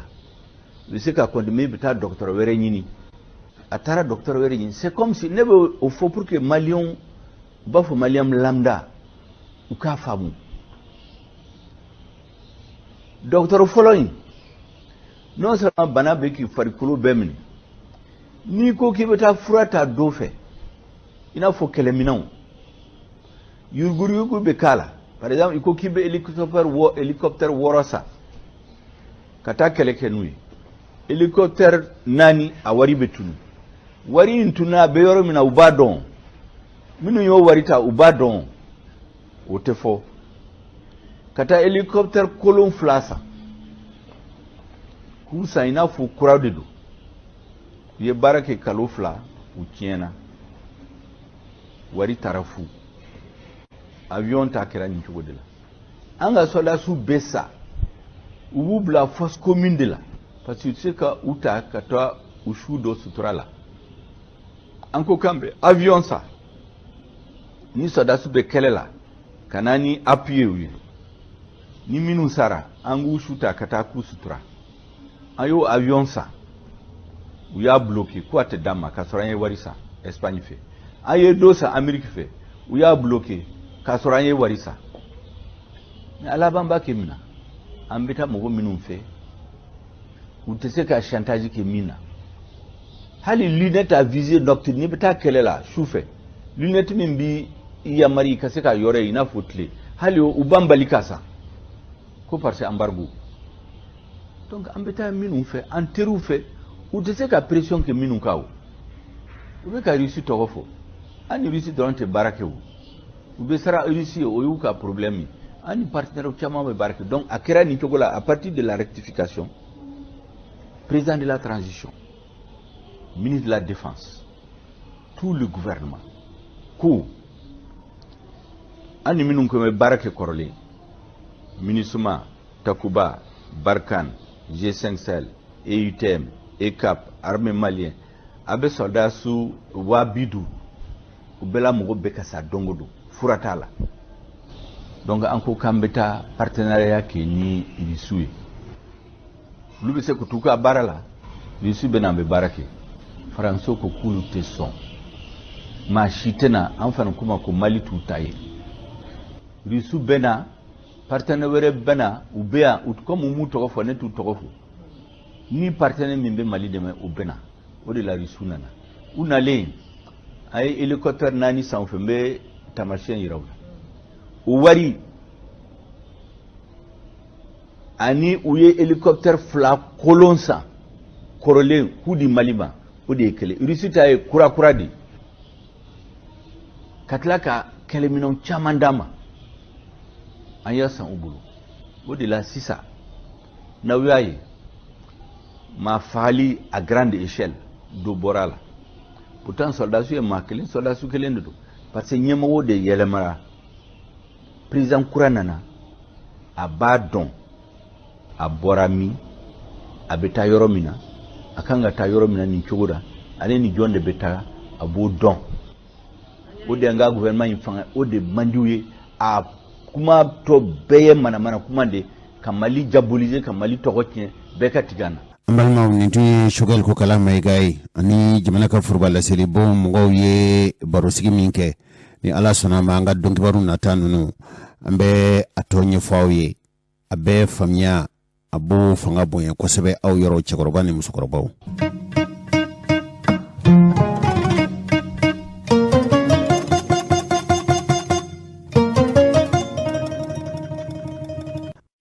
i bɛ se ka continuer, i bɛ taa dɔgɔtɔrɔ wɛrɛ ɲini. A taara dɔgɔtɔrɔ wɛrɛ ɲini. C'est comme si ne bɛ o fɔ pour que Maliyɛnw, u b'a fɔ Maliyɛn lambda, u k'a faamu. Dɔgɔtɔrɔ fɔlɔ in, non seulement bana bɛ k'i farikolo bɛɛ minɛ, n'i ko k'i bɛ taa fura ta dɔ fɛ, i n'a fɔ kɛlɛminɛnw, yuruguyurugu bɛ k'a la. Par exemple, i ko k'i bɛ hélicoptère 6 san ka taa kɛlɛ kɛ n'u ye, hélicoptère 4, a wari bɛ tunu. Wari in tununa, a bɛ yɔrɔ min na, u b'a dɔn. Minnu y'o wari ta, u b'a dɔn, o tɛ fɔ. Ka taa hélicoptère kolon 2 san, k'u san i n'a fɔ kura de don, u ye baara kɛ kalo 2, u tiɲɛna, wari taara fu. Avion ta kɛra nin cogo de la. An ka sɔrɔdasiw bɛ sa, u b'u bila fosse commune de la, parce que u tɛ se ka u ta ka taa u su dɔ sutura la. An ko k'an bɛ avion san, ni sɔrɔdasiw bɛ kɛlɛ la, ka na ni appuyer u ye, ni minnu sara, an k'u su ta ka taa k'u sutura. An y'o avion san, u y'a bloqué ko a tɛ d'an ma, k'a sɔrɔ an ye wari san Espagne fɛ. An ye dɔ san Amérique fɛ, u y'a bloqué, k'a sɔrɔ an ye wari san. Mais a laban b'a kɛ min na, an bɛ taa mɔgɔ minnu fɛ, u tɛ se ka chantage kɛ min na. Hali lunette à visée nocturne, n'i bɛ taa kɛlɛ la su fɛ, lunette min b'i yamari i ka se ka yɔrɔ ye i n'a fɔ tile, hali u b'an bali ka san, ko parce que embargo. Donc an bɛ taa minnu fɛ, an teriw fɛ, u tɛ se ka pression kɛ minnu kan. O u bɛ ka Russie tɔgɔ fɔ, an ni Russie dɔrɔn tɛ baara kɛ. O u bɛ sara Russie ye, o y'u ka problème ye. An ni partenaires caman bɛ baara kɛ. Donc a kɛra nin cogo la. À partir de la rectification, président de la transition, ministre de la Défense, tout le gouvernement ko an ni minnu ko bɛ baara kɛ kɔrɔlen, MINUSMA, Takuba, Barkhane, G5 Sahel, EUTM, EUCAP, armée malien, a bɛ sɔrɔdasiw 50 000, u bɛɛ la mɔgɔ bɛɛ ka sa don o don, fura t'a la. Donc an ko k'an bɛ taa partenariat kɛ ni Irisiw ye. Olu bɛ se k'u t'u ka baara la, Irisiw bɛ na, an bɛ baara kɛ. Faransiw ko k'olu tɛ sɔn, maa si tɛna an fana kuma ko Mali t'u ta ye. Irisiw bɛ na, partenaire wɛrɛ bɛ na, u bɛ yan comme u m'u tɔgɔ fɔ, ne t'u tɔgɔ fɔ. Ni partenaire min bɛ Mali dɛmɛ, o bɛ na. O de la Irisiw nana. U nalen, An ye hélicoptère 4 san u fɛ, n bɛ taamasiyɛn yira u la. O wari ani u ye hélicoptère 2 kolon san kɔrɔlen k'u di Mali ma, o de ye kelen. Russie ta ye kura kura de ye, ka tila ka kɛlɛminɛnw caman d'an ma, an y'a san u bolo. O de la sisan n'aw y'a ye maa fagali à grande échelle dɔ bɔra a la. Pourtant soldats ye maa kelen, soldats kelen de don, parce que ɲɛmɔgɔw de yɛlɛmara. Président kura nana, a b'a dɔn a bɔra min, a bɛ taa yɔrɔ min na, a kan ka taa yɔrɔ min na nin cogo la, ale ni jɔn de bɛ taa, a b'o dɔn. O de y'an ka gouvernement in fanga, o de man di u ye. A kuma tɔ bɛɛ ye manamana kuma de ka Mali diaboliser, ka Mali tɔgɔ tiɲɛ, bɛɛ ka tigɛ an na. An balimaw, nin tun ye Choguel Kokalla Maïga ye ani jamana ka foroba laselibon mɔgɔw ye barosigi min kɛ. Ni Ala sɔnna ma, an ka dɔnkibaru nata ninnu, an bɛ a tɔ ɲɛfɔ aw ye. A bɛ faamuya, a b'o fanga bonya kosɛbɛ aw yɔrɔ, cɛkɔrɔba ni musokɔrɔbaw.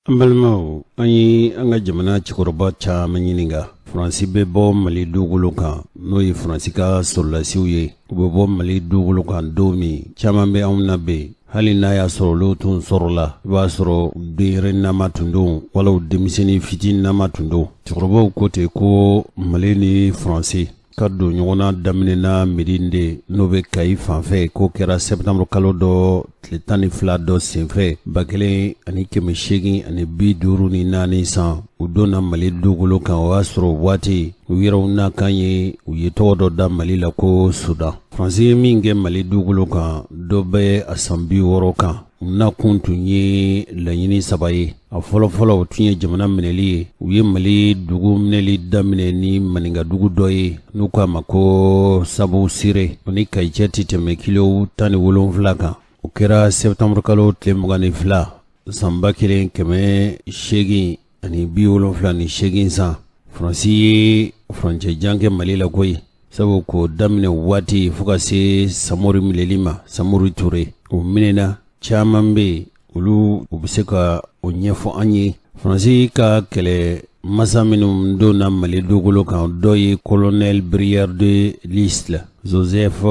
An balimaw, an ye an ka jamana cɛkɔrɔba caman ɲininka. Faransi bɛ bɔ Mali dugukolo kan, n'o ye Faransi ka sɔrɔdasiw ye, u bɛ bɔ Mali dugukolo kan don min, caman bɛ anw na bɛ, hali n'a y'a sɔrɔ olu tun sɔrɔla, i b'a sɔrɔ denyɛrɛninama tun don wala denmisɛnnin fitininama tun don. Cɛkɔrɔbaw ko ten ko Mali ni Faransi ka don ɲɔgɔn na daminɛna Médine de, n'o bɛ Kayi fan fɛ, k'o kɛra septembre kalo dɔ tile 12 dɔ senfɛ 1854 san. U donna Mali dugukolo kan, o y'a sɔrɔ waati u yɛrɛw nakan ye, u ye tɔgɔ dɔ da Mali la ko Sudan. Faransi ye min kɛ Mali dugukolo kan, dɔ bɛ a san 60 kan. U nakun tun ye laɲini 3 ye. A fɔlɔfɔlɔ, o tun ye jamana minɛli ye. U ye Mali dugu minɛli daminɛ ni maninkadugu dɔ ye n'u k'a ma ko Sabu Sire. O ni Kayi cɛ tɛ tɛmɛ kilo 17 kan. O kɛra septembre kalo tile 22 san 1878 san. Faransi ye furancɛ jan kɛ Mali la koyi, sabu k'o daminɛ waati fo ka se Samori minɛli ma, Samori Ture. O minɛna, caman bɛ yen, olu u bɛ se ka o ɲɛfɔ an ye. Faransi ka kɛlɛ masa minnu donna Mali dugukolo kan, dɔ ye colonel Brière de Lisle, Joseph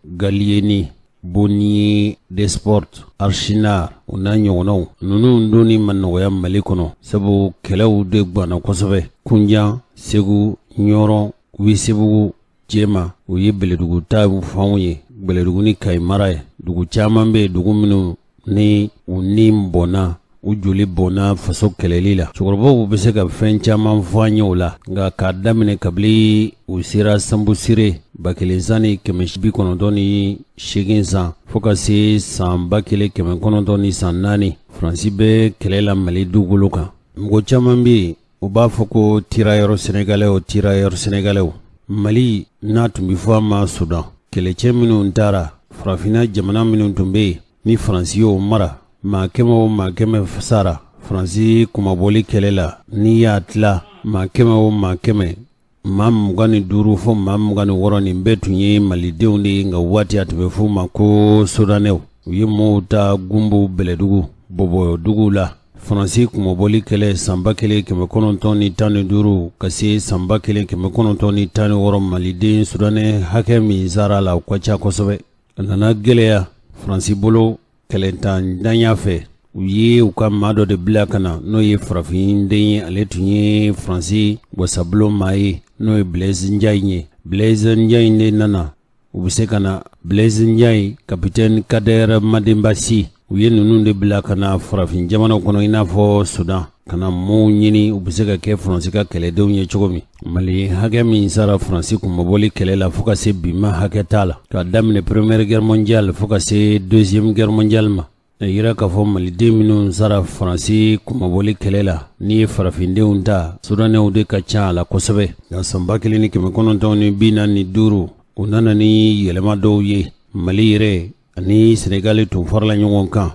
Gallieni, Bonnier Desportes, Archinard, o n'a ɲɔgɔnnaw. Ninnu donni ma nɔgɔya Mali kɔnɔ, sabu kɛlɛw de ganna kosɛbɛ. Kunjan, Segu, Ɲɔrɔn, Welesebugu, Jɛma, o ye Bɛlɛdugu ta fanw ye, Bɛlɛdugu ni Kayi mara ye. Dugu caman bɛ yen, dugu minnu ni u ni bɔnna, u joli bɔnna faso kɛlɛli la. Cɛkɔrɔbaw bɛ se ka fɛn caman fɔ an ye o la, nka k'a daminɛ kabini u sera Sanbusire 1998 san fo ka se san 1904, Faransi bɛ kɛlɛ la Mali dugukolo kan. Mɔgɔ caman bɛ yen, u b'a fɔ ko tirailleurs sénégalais, tirailleurs sénégalais. Mali n'a tun bɛ fɔ a ma Sudan, kɛlɛcɛ minnu taara farafinna jamana minnu tun bɛ yen ni Faransi y'o mara, maa 100 o maa 100 sara Faransi kunmabɔli kɛlɛ la. N'i y'a tila maa 100 o maa 100, maa 25 fo maa 26, nin bɛɛ tun ye malidenw de ye. Nka waati a tun bɛ f'u ma ko Soudanais. U ye mɔɔw ta Gunbu, Bɛlɛdugu, Bɔbɔduguw la. Faransi kunmabɔli kɛlɛ san 1915 ka se san 1916, maliden Soudanais hakɛ min sara la, o ka ca kosɛbɛ. A nana gɛlɛya Faransi bolo kɛlɛntandanya fɛ. U ye u ka maa dɔ de bila ka na, n'o ye farafinden ye, ale tun ye Faransi wasabulon maa ye, n'o ye Blaise Ndiaye ye. Blaise Ndiaye de nana, u bɛ se ka na Blaise Ndiaye, capitaine Kader Mademba Sy, u ye ninnu de bila ka na farafin jamanaw kɔnɔ, i n'a fɔ Sudan, ka na mɔɔw ɲini u bɛ se ka kɛ Faransi ka kɛlɛdenw ye cogo min. Mali hakɛ min sara Faransi kunmabɔli kɛlɛ la, fo ka se bi ma, hakɛ t'a la. K'a daminɛ première guerre mondiale fo ka se deuxième guerre mondiale ma, a yira k'a fɔ maliden minnu sara Faransi kunmabɔli kɛlɛ la, n'i ye farafindenw ta, Soudanais de ka ca a la kosɛbɛ. Nka san 1945, u nana ni yɛlɛma dɔw ye. Mali yɛrɛ ani Senegali tun farala ɲɔgɔn kan.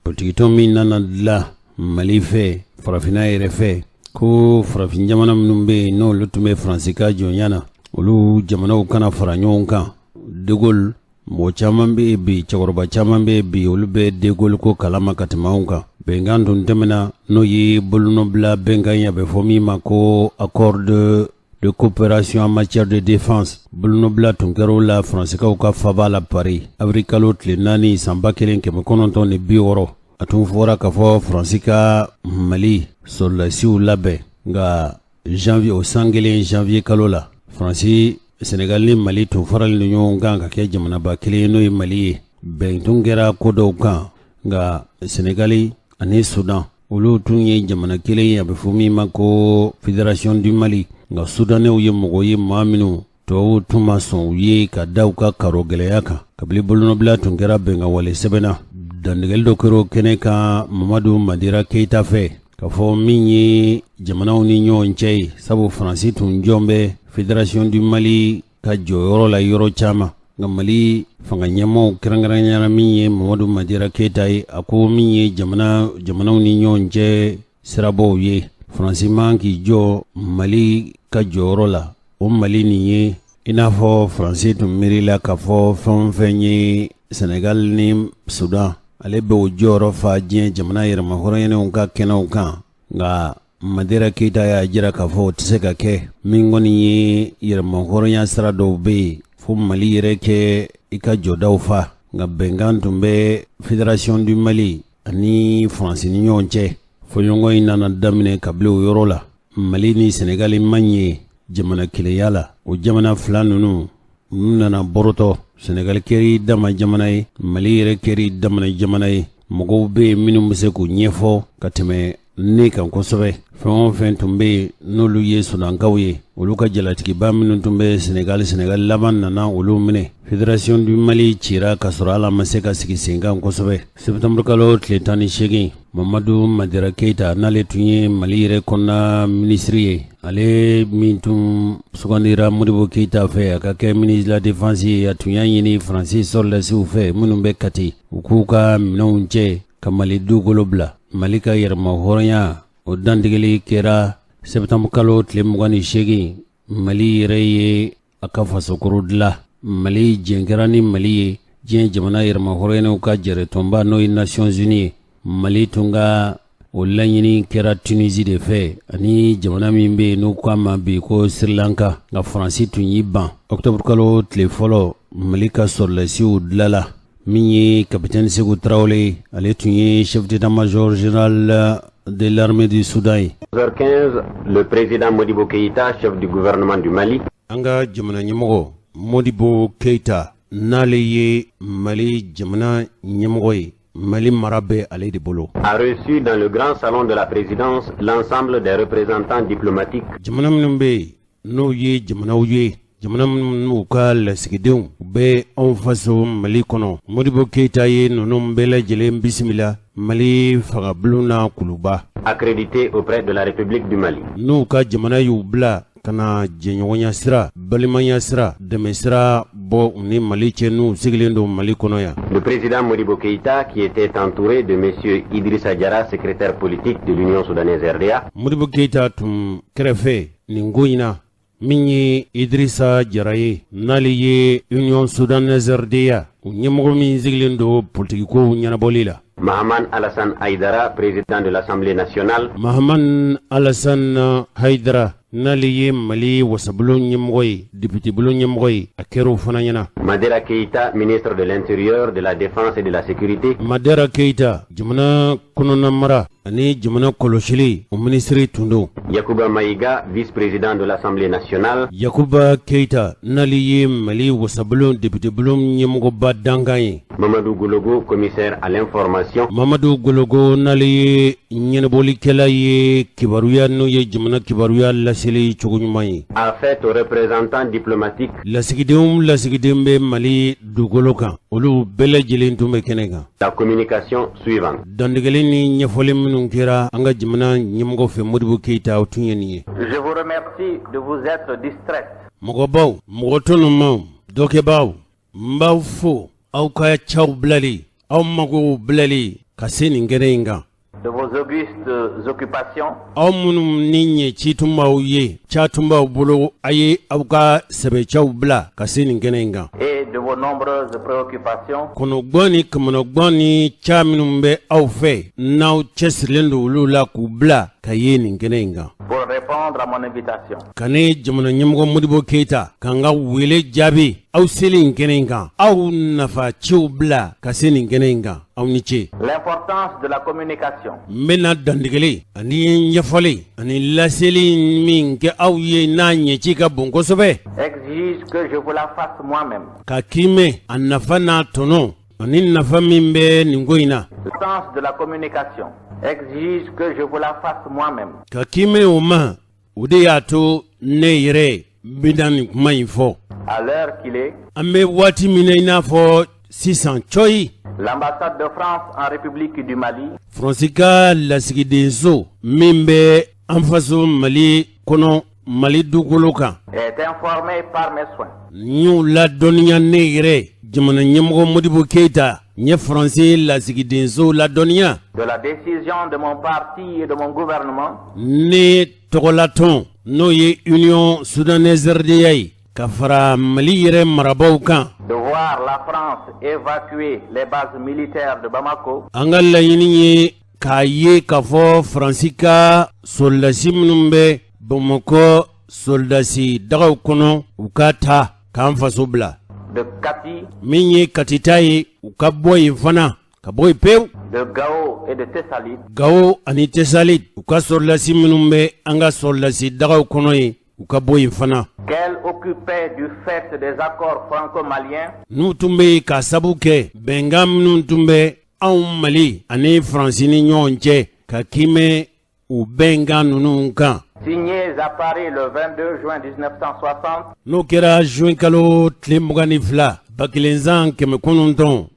Politikitɔn min nana dilan Mali fɛ, farafinna yɛrɛ fɛ, ko farafin jamana minnu bɛ yen n'olu tun bɛ Faransi ka jɔnya na, olu jamanaw kana fara ɲɔgɔn kan. De Gaulle, mɔgɔ caman bɛ yen bi, cɛkɔrɔba caman bɛ yen bi, olu bɛ De Gaulle ko kalama ka tɛmɛ anw kan. Bɛnkan tun tɛmɛna, n'o ye bolonɔbila bɛnkan ye, a bɛ fɔ min ma ko accord de coopération en matière de défense. Bolonɔbila tun kɛra o la Faransikaw ka faba la Paris, avril kalo tile 4, san 1960. A tun fɔra k'a fɔ Faransi ka Mali sɔrɔdasiw labɛn, nka janvier o san kelen, janvier kalo la, Faransi, Senegal ni Mali tun faralen don ɲɔgɔn kan ka kɛ jamanaba kelen ye, n'o ye Mali ye. Bɛn tun kɛra ko dɔw kan, nka Senegali ani Sudan, olu tun ye jamana kelen ye, a bɛ fɔ min ma ko Fédération du Mali. Nka Sudanɛw ye mɔgɔ ye, maa minnu tubabuw tun ma sɔn u ye ka da u ka karo gɛlɛya kan. Kabini bolonɔbila tun kɛra bɛnkan wale sɛbɛn na, dantigɛli dɔ kɛra o kɛnɛ kan Mamadu Madira Keyita fɛ, k'a fɔ min ye jamanaw ni ɲɔgɔn cɛ ye, sabu Faransi tun jɔn bɛ Fédération du Mali ka jɔyɔrɔ la yɔrɔ caman. Nka Mali fanga ɲɛmaaw, kɛrɛnkɛrɛnnenya min ye Mamadu Madira Keyita ye, a ko min ye jamana jamanaw ni ɲɔgɔn cɛ sirabɔw ye, Faransi man k'i jɔ Mali ka jɔyɔrɔ la. O Mali nin ye i n'a fɔ Faransi tun miirila k'a fɔ fɛn o fɛn ye Senegal ni Sudan, ale bɛ o jɔyɔrɔ fa diɲɛ jamana yɛrɛmahɔrɔnyaw ka kɛnɛw kan. Nka Madira Keyita y'a jira k'a fɔ o tɛ se ka kɛ. Min kɔni ye yɛrɛmahɔrɔnya sira dɔw bɛ yen, fo Mali yɛrɛ kɛ i ka jɔdaw fa. Nka bɛnkan tun bɛ Fédération du Mali ani Faransi ni ɲɔgɔn cɛ. Fɔɲɔgɔn in nana daminɛ kabini o yɔrɔ la. Mali ni Senegali man ɲɛ jamana kelenya la. O jamana fila ninnu, olu nana bɔrɔtɔ. Senegali kɛra dama jamana ye, Mali yɛrɛ kɛra damana jamana ye. Mɔgɔw bɛ yen minnu bɛ se k'u ɲɛfɔ ka tɛmɛ ne kan kosɛbɛ. Fɛn o fɛn tun bɛ yen, n'olu ye Sudankaw ye, olu ka jalatigiba minnu tun bɛ Senegali, Senegali laban nana olu minɛ. Fédération du Mali cira ka sɔrɔ ala ma se ka sigi sen kan kosɛbɛ. Septembre kalo tile 18, Mamadu Madira Keyita, n'ale tun ye Mali yɛrɛ kɔnɔna minisiri ye, ale min tun sugandira Modibo Keyita fɛ a ka kɛ ministre de la défense ye, a tun y'a ɲini Faransi sɔrɔdasiw fɛ minnu bɛ Kati, u k'u ka minɛnw cɛ ka Mali dugukolo bila. Mali ka yɛrɛmahɔrɔnya, o dantigɛli kɛra septembre kalo tile 28. Mali yɛrɛ ye a ka fasokoro dilan. Mali jɛn kɛra ni Mali ye diɲɛ jamana yɛrɛmahɔrɔnyaw ka jɛrɛtɔnba, n'o ye Nations Unies ye. Mali tun ka o laɲini kɛra Tunisie de fɛ ani jamana min bɛ yen n'u k'a ma bi ko Sri Lanka, nka Faransi tun y'i ban. Octobre kalo tile 1, Mali ka sɔrɔdasiw dilala. Min ye capitaine Seku Tarawele, ale tun ye chef d'état-major général de l'armée du Soudan ye. 15 le président Modibo Keïta, chef du gouvernement du Mali. An ka jamana ɲɛmɔgɔ Modibo Keïta, n'ale ye Mali jamana ɲɛmɔgɔ ye, Mali mara bɛ ale de bolo, a reçu dans le grand salon de la présidence l'ensemble des représentants diplomatiques. Jamana minnu bɛ yen, n'o ye jamanaw ye, jamana minnu n'u ka lasigidenw u bɛ anw faso Mali kɔnɔ, Modibo Keyita ye ninnu bɛɛ lajɛlen bisimila Mali fangabulon na Kuluba. Accrédités auprès de la République du Mali. N'u ka jamana y'u bila ka na jɛɲɔgɔnya sira, balimaya sira, dɛmɛ sira bɔ u ni Mali cɛ, n'u sigilen don Mali kɔnɔ yan. Le président Modibo Keïta, qui était entouré de M. Idrissa Diarra, secrétaire politique de l'Union soudanaise RDA, Modibo Keyita tun kɛrɛfɛ nin ko in na, min ye Idrissa Jara ye, n'ale ye Union soudanaise RDA o ɲɛmɔgɔ min sigilen don politikikow ɲɛnabɔli la. Mahaman Alassane Haïdara, président de l'Assemblée nationale, Mahaman Alassane Haidara, n'ale ye Mali wasabulon ɲɛmɔgɔ ye, député bulon ɲɛmɔgɔ ye, a kɛra o fana ɲɛna. Madera Keïta, ministre de l'Intérieur, de la Défense et de la Sécurité, Madera Keita, jamana kɔnɔna mara ani jamana kɔlɔsili, o minisiri tun don. Yacouba Maïga, vice-président de l'Assemblée nationale, Yakuba Keita, n'ale ye Mali wasabulon, député bulon ɲɛmɔgɔba dankan ye. Mamadou Gologo, commissaire à l'information, Mamadu Gologo, n'ale ye ɲɛnabɔlikɛla ye kibaruya, n'o ye jamana kibaruya laseli cogo ɲuman ye, a fait aux représentants diplomatiques lasigidenw, lasigiden bɛ Mali dugukolo kan, olu bɛɛ lajɛlen tun bɛ kɛnɛ kan la communication suivante. Dantigɛli ni ɲɛfɔli minnu kɛra an ka jamana ɲɛmɔgɔ fɛ, Modibo Keyita, o tun ye nin ye. Je vous remercie de vous être distraite. Mɔgɔbaw, mɔgɔ tɔnɔmaw, dɔkɛbaw, n b'aw fo aw ka caw bilali, aw magow bilali ka se nin kɛnɛ in kan. De vos augustes occupations. Aw minnu ni ɲɛci tun b'aw ye, ca tun b'aw bolo, a ye aw ka sɛbɛcaw bila ka se nin kɛnɛ in kan. Et de vos nombreuses préoccupations. Kɔnɔgwan ni kamanagwan ni ca minnu bɛ aw fɛ, n'aw cɛsirilen don olu la k'u bila ka ye nin kɛnɛ in kan. Pour répondre à mon invitation. Ka ne jamana ɲɛmɔgɔ Modibo Keyita ka n ka wele jaabi aw seli nin kɛnɛ in kan, aw nafa ciw bila ka se nin kɛnɛ in kan, aw ni ce. L'importance de la communication. N bɛna dantigɛli ani ɲɛfɔli ani laseli min kɛ aw ye n'a ɲɛci ka bon kosɛbɛ. Exige que je vous la fasse moi-même. Ka kiimɛ a nafa n'a tɔnɔ ani nafa min bɛ nin ko in na. L'importance de la communication exige que je vous la fasse moi-même. Ka kiimɛ o ma, o de y'a to ne yɛrɛ bɛna nin kuma in fɔ. À l'heure qu'il est, an bɛ waati min na i n'a fɔ sisan cɔyi. L'ambassade de France en République du Mali. Faransi ka lasigidenso min bɛ an faso Mali kɔnɔ, Mali dugukolo kan. Est informée par mes soins. N y'u ladɔnniya, ne yɛrɛ jamana ɲɛmɔgɔ Modibo Keyita n ye Faransi lasigidenso ladɔnniya. De la décision de mon parti et de mon gouvernement. Ne tɔgɔlatɔn n'o ye Union Soudanaise RDA ye ka fara Mali yɛrɛ marabaaw kan. De voir la France évacuer les bases militaires de Bamako. An ka laɲini ye k'a ye k'a fɔ Faransi ka sɔrɔdasi minnu bɛ Bamakɔ sɔrɔdasi dagaw kɔnɔ, u ka taa k'an faso bila. De Kati. Min ye Katita ye, u ka bɔ yen fana, ka bɔ yen pewu. De Gao et de Tessalit. Gao ani Tessalit, u ka sɔrɔdasi minnu bɛ an ka sɔrɔdasi dagaw kɔnɔ yen, u ka bɔ yen fana. Qu'elle occupait du fait des accords franco-maliens. N'u tun bɛ yen k'a sabu kɛ bɛnkan minnu tun bɛ anw Mali ani Faransi ni ɲɔgɔn cɛ ka kiimɛ u bɛnkan ninnu kan. Signés à Paris le 22 juin 1960. N'o kɛra juin kalo tile 22 1960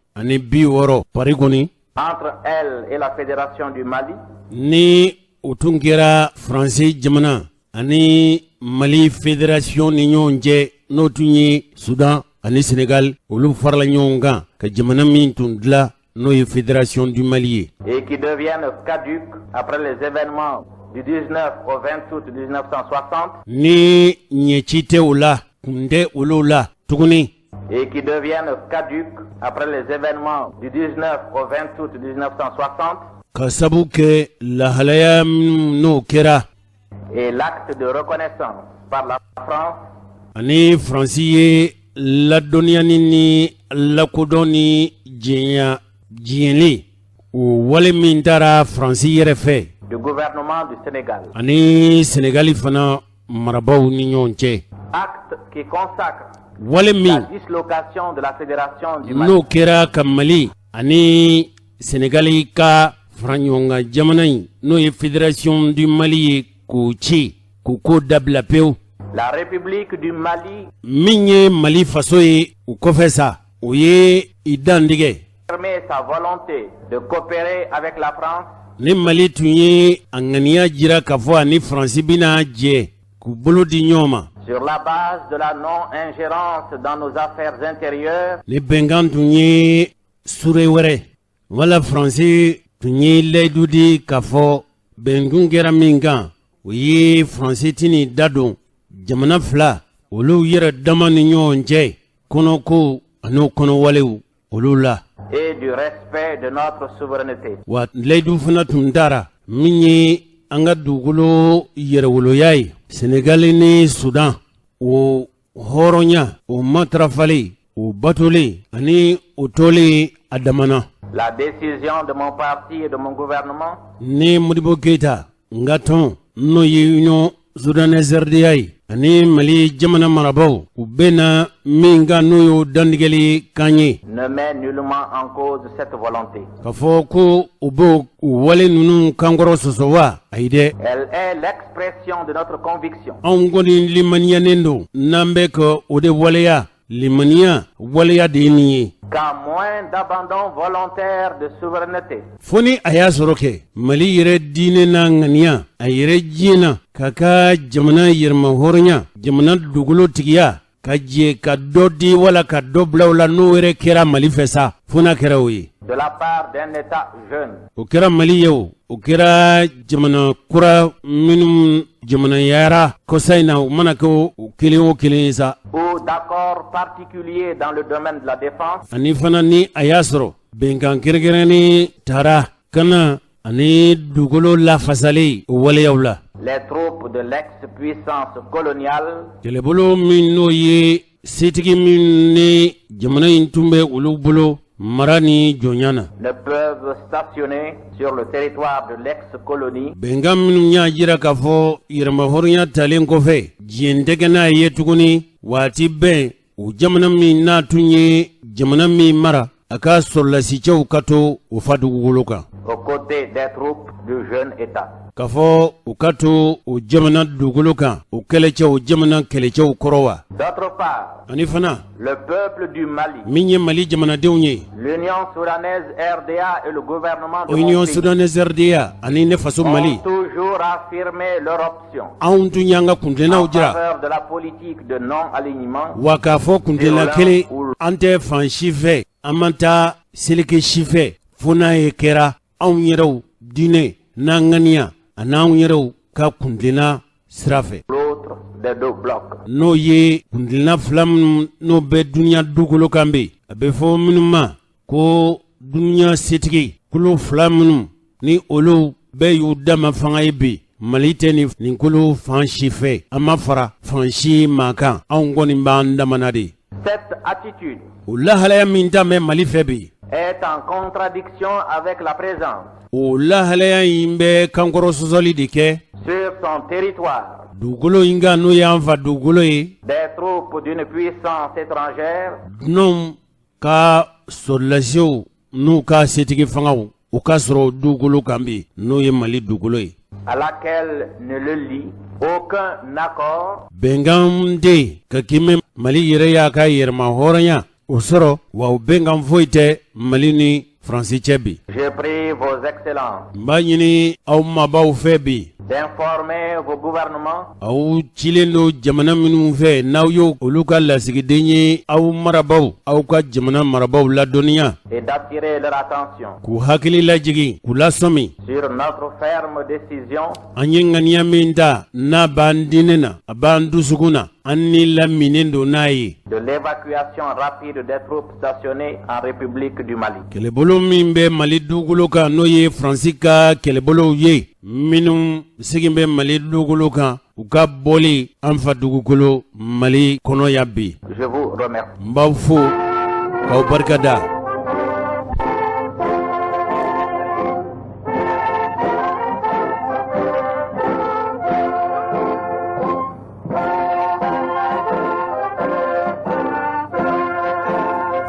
Paris kɔni. Entre elle et la Fédération du Mali. Ni o tun kɛra Faransi jamana ani Mali Fédération ni ɲɔgɔn cɛ, n'o tun ye Soudan ani Sénégal, olu farala ɲɔgɔn kan ka jamana min tun dilan n'o ye Fédération du Mali ye. Et qui deviennent caduques après les événements du 19 au 20 août 1960. Ni ɲɛci tɛ o la, kun tɛ olu la tuguni. Et qui deviennent caduques après les événements du 19 au 20 août 1960. Ka sabu kɛ lahalaya minnu n'o kɛra. Et l'acte de reconnaissance par la France. Ani Faransi ye ladɔnniyani ni lakodɔn ni jɛnya diɲɛli o wale min taara Faransi yɛrɛ fɛ. Du gouvernement du Sénégal. Ani Sénégali fana marabaaw ni ɲɔgɔn cɛ. Acte qui consacre. Wale min la dislocation de la Fédération du Mali. N'o kɛra ka Mali ani Sénégali ka fara ɲɔgɔn kan jamana in n'o ye Fédération du Mali ye k'o ci k'o ko dabila pewu. La République du Mali. Min ye Mali faso ye o kɔfɛ sa, o ye i dantigɛ. Sa volonté de coopérer avec la France. Ni Mali tun ye a ŋaniya jira k'a fɔ ani Faransi bɛna jɛ k'u bolo di ɲɔgɔn ma. Sur la base de la non-ingérence dans nos affaires intérieures. Ni bɛnkan tun ye sure wɛrɛ wala Faransi tun ye layidu di k'a fɔ bɛnkun kɛra min kan, o ye Faransi tɛn'i da don jamana fila olu yɛrɛ dama ni ɲɔgɔn cɛ kɔnɔkow an'o kɔnɔwalew olu la. Et du respect de notre souveraineté. Wa layidu fana tun taara min ye an ka dugukolo yɛrɛwoloya ye Sénégal ni Soudan, o hɔrɔnya o matarafalen o batolen ani o tolen a damana. La décision de mon parti et de mon gouvernement. Ni Modibo Keyita n ka tɔn n'o ye Union Soudanaise RDA ye ani Mali jamana marabaaw u bɛnna min kan n'o y'o dantigɛli kan ye. Ne met nullement en cause cette volonté. K'a fɔ ko u b'o wale ninnu kankɔrɔ sɔsɔ wa, ayi dɛ. Elle est l'expression de notre conviction. Anw kɔni limaniyanen don n'an bɛ ka o de waleya, limaniya waleya de ye nin ye. Qu'à moins d'abandon volontaire de souveraineté. Fo ni a y'a sɔrɔ kɛ Mali yɛrɛ diinɛ n'a ŋaniya a yɛrɛ diɲɛ na k'a ka jamana yɛrɛmahɔrɔnya jamana dugukolo tigiya ka jɛ ka dɔ di wala ka dɔ bila o la n'o yɛrɛ kɛra Mali fɛ sa, fo n'a kɛra o ye. De la part d'un État jeune. O kɛra Mali ye o, o kɛra jamana kura minnu jamanayara kɔsa in na, o mana kɛ o kelen o kelen ye sa. Ou d'accords particuliers dans le domaine de la défense. Ani fana ni a y'a sɔrɔ bɛnkan kɛrɛnkɛrɛnnen tara kana ani dugukolo lafasali o waleyaw la. Les troupes de l'ex-puissance coloniale. Kɛlɛbolo min n'o ye setigi min ni jamana in tun bɛ olu bolo mara ni jɔnya na. Ne peuvent stationner sur le territoire de l'ex-colonie. Bɛnkan minnu y'a jira k'a fɔ yɛrɛmahɔrɔnya talen kɔfɛ diɲɛ tɛ kɛ n'a ye tuguni waati bɛɛ o jamana min n'a tun ye jamana min mara a ka sɔrɔlasicɛw ka to o fa dugukolo kan. Aux côtés des troupes du jeune État. K'a fɔ u ka to o jamana dugukolo kan o kɛlɛcɛw jamana kɛlɛcɛw kɔrɔ wa. D'autre part, ani fana le peuple du Mali, min ye Mali jamanadenw ye, l'Union soudanaise RDA et le gouvernement de Union soudanaise RDA ani ne faso Mali, ont toujours affirmé leur option anw tun y'an ka kuntilennaw jira en faveur de la politique de non-alignement, wa k'a fɔ kuntilenna kelen an tɛ fan si fɛ, an ma taa seleke si fɛ, fo n'a ye kɛra anw yɛrɛw diinɛ n'an ŋaniya a n'anw yɛrɛw ka kuntilenna sira fɛ. L'autre des deux blocs. N'o ye kuntilenna fila minnu n'o bɛ dunuya dugukolo kan bi, a bɛ fɔ minnu ma ko dunuya setigi kulu fila minnu ni olu bɛɛ y'u dama fanga ye bi. Mali tɛ nin kulu fan si fɛ, an ma fara fan si maa kan, anw kɔni b'an damana de. Cette attitude o lahalaya min ta bɛ Mali fɛ bi est en contradiction avec la présence o lahalaya in bɛ kankɔrɔ sɔsɔli de kɛ sur son territoire dugukolo in kan n'o y'an fa dugukolo ye des troupes d'une puissance étrangère dunanw ka sɔrɔlasiw n'u ka setigi fangaw u ka sɔrɔ dugukolo kan bi n'o ye Mali dugukolo ye à laquelle ne le lie aucun accord bɛnkan tɛ yen ka k'i Mali yɛrɛ y'a ka yɛrɛma hɔrɔnya o sɔrɔ wa o bɛnkan foyi tɛ Mali ni Faransi cɛ bi. Je prie vos excellences n b'a ɲini aw maabaw fɛ bi d'informer vos gouvernements aw cilen don jamana minnu fɛ n'aw y'o olu ka lasigiden ye aw marabaw aw ka jamana marabaw ladɔnniya et d'attirer leur attention k'u hakili lajigin k'u lasɔmi sur notre ferme décision an ye ŋaniya min ta n'a b'an diinɛ na a b'an dusukun na an ni laminen don n'a ye de l'évacuation rapide des troupes stationnées en République du Mali. Kɛlɛbolo min bɛ Mali dugukolo kan n'o ye Faransi ka kɛlɛbolow ye minnu segin bɛ Mali dugukolo kan u ka bɔli an fa dugukolo Mali kɔnɔ yan bi. Je vous remercie. N b'aw fo k'aw barika da.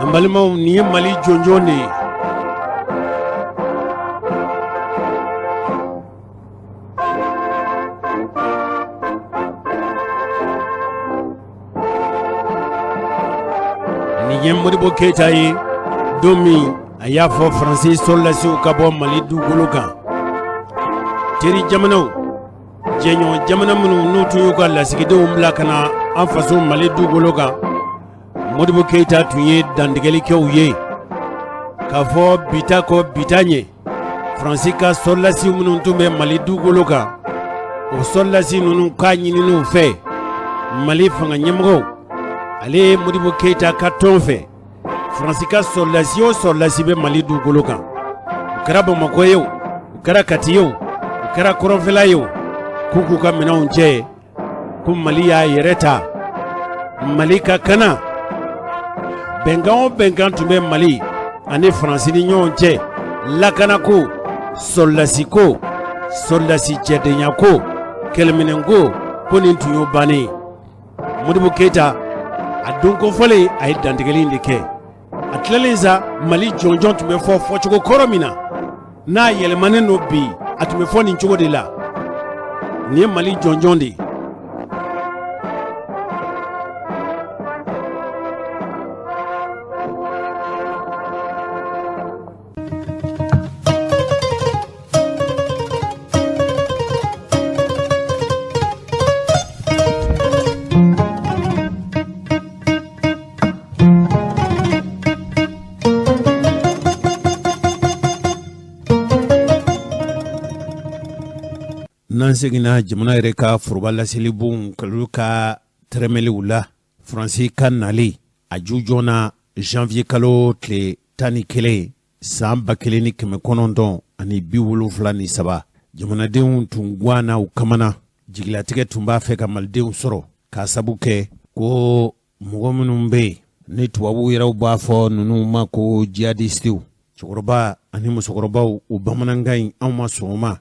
An balimaw nin ye Mali jɔnjɔn de ye. Nin ye Modibo Keyita ye don min a y'a fɔ Faransi sɔrɔdasiw ka bɔ Mali dugukolo kan. Teri jamanaw jɛɲɔgɔn jamana minnu n'u tun y'u ka lasigidenw bila ka na an faso Mali dugukolo kan, Modibo Keyita tun ye dantigɛli kɛ u ye k'a fɔ bi ta kɔ bi ta ɲɛ Faransi ka sɔrɔdasi minnu tun bɛ Mali dugukolo kan, o sɔrɔdasi ninnu k'a ɲinini u fɛ Mali fanga ɲɛmɔgɔw ale ye Modibo Keyita ka tɔn fɛ Faransi ka sɔrɔdasi o sɔrɔdasi bɛ Mali dugukolo kan, u kɛra Bamakɔ ye o, u kɛra Kati ye o, u kɛra kɔrɔnfɛla ye o, k'u k'u ka minɛnw cɛ ko Mali y'a yɛrɛ ta, Mali ka kana. Bɛnkan o bɛnkan tun bɛ Mali ani Faransi ni ɲɔgɔn cɛ, lakanako, sɔrɔdasiko, sɔrɔdasi cɛdenyako, kɛlɛminɛnko, ko nin tun y'o bannen ye. Modibo Keyita a don kofɔlen a ye dantigɛli in de kɛ. A tilalen sa Mali jɔnjɔn tun bɛ fɔ fɔcogo kɔrɔ min na n'a yɛlɛmanen don bi, a tun bɛ fɔ nin cogo de la. Nin ye Mali jɔnjɔn de ye. N'an seginna jamana yɛrɛ ka foroba laselibon k'olu ka tɛrɛmɛliw la, Faransi ka nali a ju joona janvier kalo tile 11 san 1973, jamanadenw tun ganna u kamana, jigilatigɛ tun b'a fɛ ka malidenw sɔrɔ k'a sabu kɛ ko mɔgɔ minnu bɛ yen ni tubabuw yɛrɛw b'a fɔ ninnu ma ko jihadistiw, cɛkɔrɔba ani musokɔrɔbaw, u bamanankan in anw ma sɔn o ma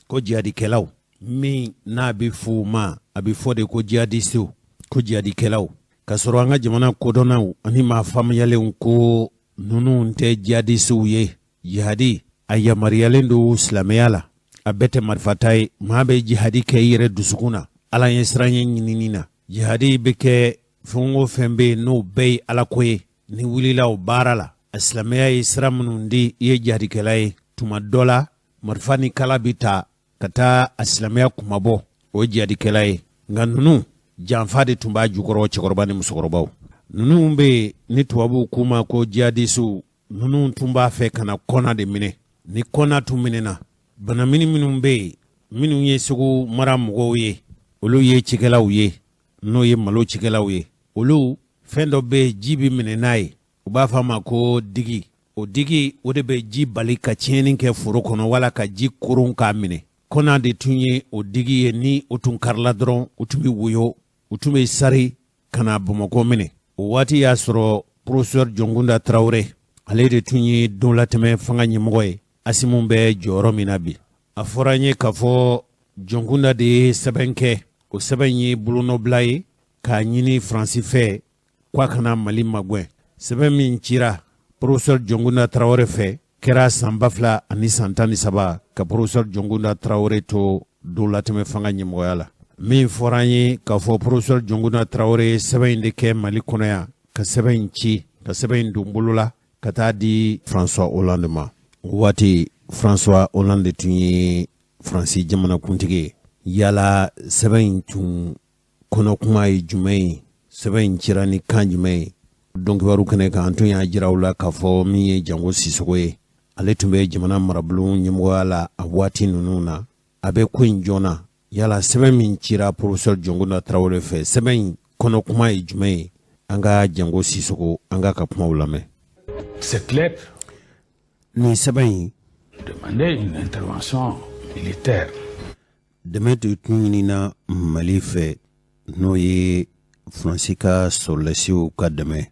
ko jihadikɛlaw, min n'a bɛ fɔ u ma, a bɛ fɔ de ko jihadistiw, ko jihadikɛlaw, k'a sɔrɔ an ka jamana kodɔnnaw ani maa faamuyalenw ko ninnu tɛ jihadisiw ye. Jihadi a yamaruyalen don silamɛya la, a bɛɛ tɛ marifata ye. Maa bɛ jihadi kɛ i yɛrɛ dusukun na, Ala ɲɛ siranɲɛ ɲinini na. Jihadi bɛ kɛ fɛn o fɛn bɛ yen n'o bɛɛ ye Alako ye, ni wulila o baara la, a silamɛya ye sira minnu di, i ye jihadikɛla ye. Tuma dɔ la marifa ni kala bɛ ta ka taa a silamɛya kunmabɔ, o ye jihadikɛla ye. Nka ninnu janfa de tun b'a jukɔrɔ, cɛkɔrɔba ni musokɔrɔbaw. Ninnu bɛ yen ni tubabuw k'u ma ko jihadisiw, ninnu tun b'a fɛ ka na Kɔna de minɛ. Ni Kɔna tun minɛna, Banamini minnu bɛ yen, minnu ye Segu mara mɔgɔw ye, olu ye cikɛlaw ye, n'o ye malo cikɛlaw ye, olu fɛn dɔ bɛ yen ji bɛ minɛ n'a ye, u b'a fɔ a ma ko digi. O digi o de bɛ ji bali ka tiɲɛni kɛ foro kɔnɔ wala ka ji koron k'a minɛ. Kɔna de tun ye o digi ye. Ni o tun karila dɔrɔn, u tun bɛ woyo, u tun bɛ sari ka na Bamakɔ minɛ. O waati y'a sɔrɔ professeur Jɔnkunda Tarawele, ale de tun ye donlatɛmɛ fanga ɲɛmɔgɔ ye, Asimu bɛ jɔyɔrɔ min na bi. A fɔra n ye k'a fɔ Jɔnkunda de ye sɛbɛn kɛ. O sɛbɛn ye bolonɔbila ye k'a ɲini Faransi fɛ k'a ka na Mali magɛn. Sɛbɛn min cira professeur Jɔnkunda Tarawele fɛ kɛra san 2013, ka professeur Jɔnkunda Tarawele to donlatɛmɛ fanga ɲɛmɔgɔya la. Min fɔra an ye k'a fɔ professeur Jɔnkunda Tarawele ye sɛbɛn in de kɛ Mali kɔnɔ yan, ka sɛbɛn in ci, ka sɛbɛn in don bolo la ka taa di François Hollande ma. O waati François Hollande tun ye Faransi jamanakuntigi ye. Yala sɛbɛn in tun kɔnɔkuma ye jumɛn ye? Sɛbɛn in cira ni kan jumɛn ye? Donkibaru kɛnɛ kan, an tun y'a jira aw la k'a fɔ min ye Jango Sisoko ye, ale tun bɛ jamana marabulon ɲɛmɔgɔya la a waati ninnu na, a bɛ ko in joona. Yala sɛbɛn min cira professeur Jɔnkunda Tarawele fɛ, sɛbɛn in kɔnɔkuma ye jumɛn ye? An ka Jango Sisoko, an k'a ka kumaw lamɛn. Cette lettre Nin sɛbɛn in demandait une intervention militaire. Dɛmɛ de tun ɲinina Mali fɛ, n'o ye Faransi ka sɔrɔdasiw ka dɛmɛ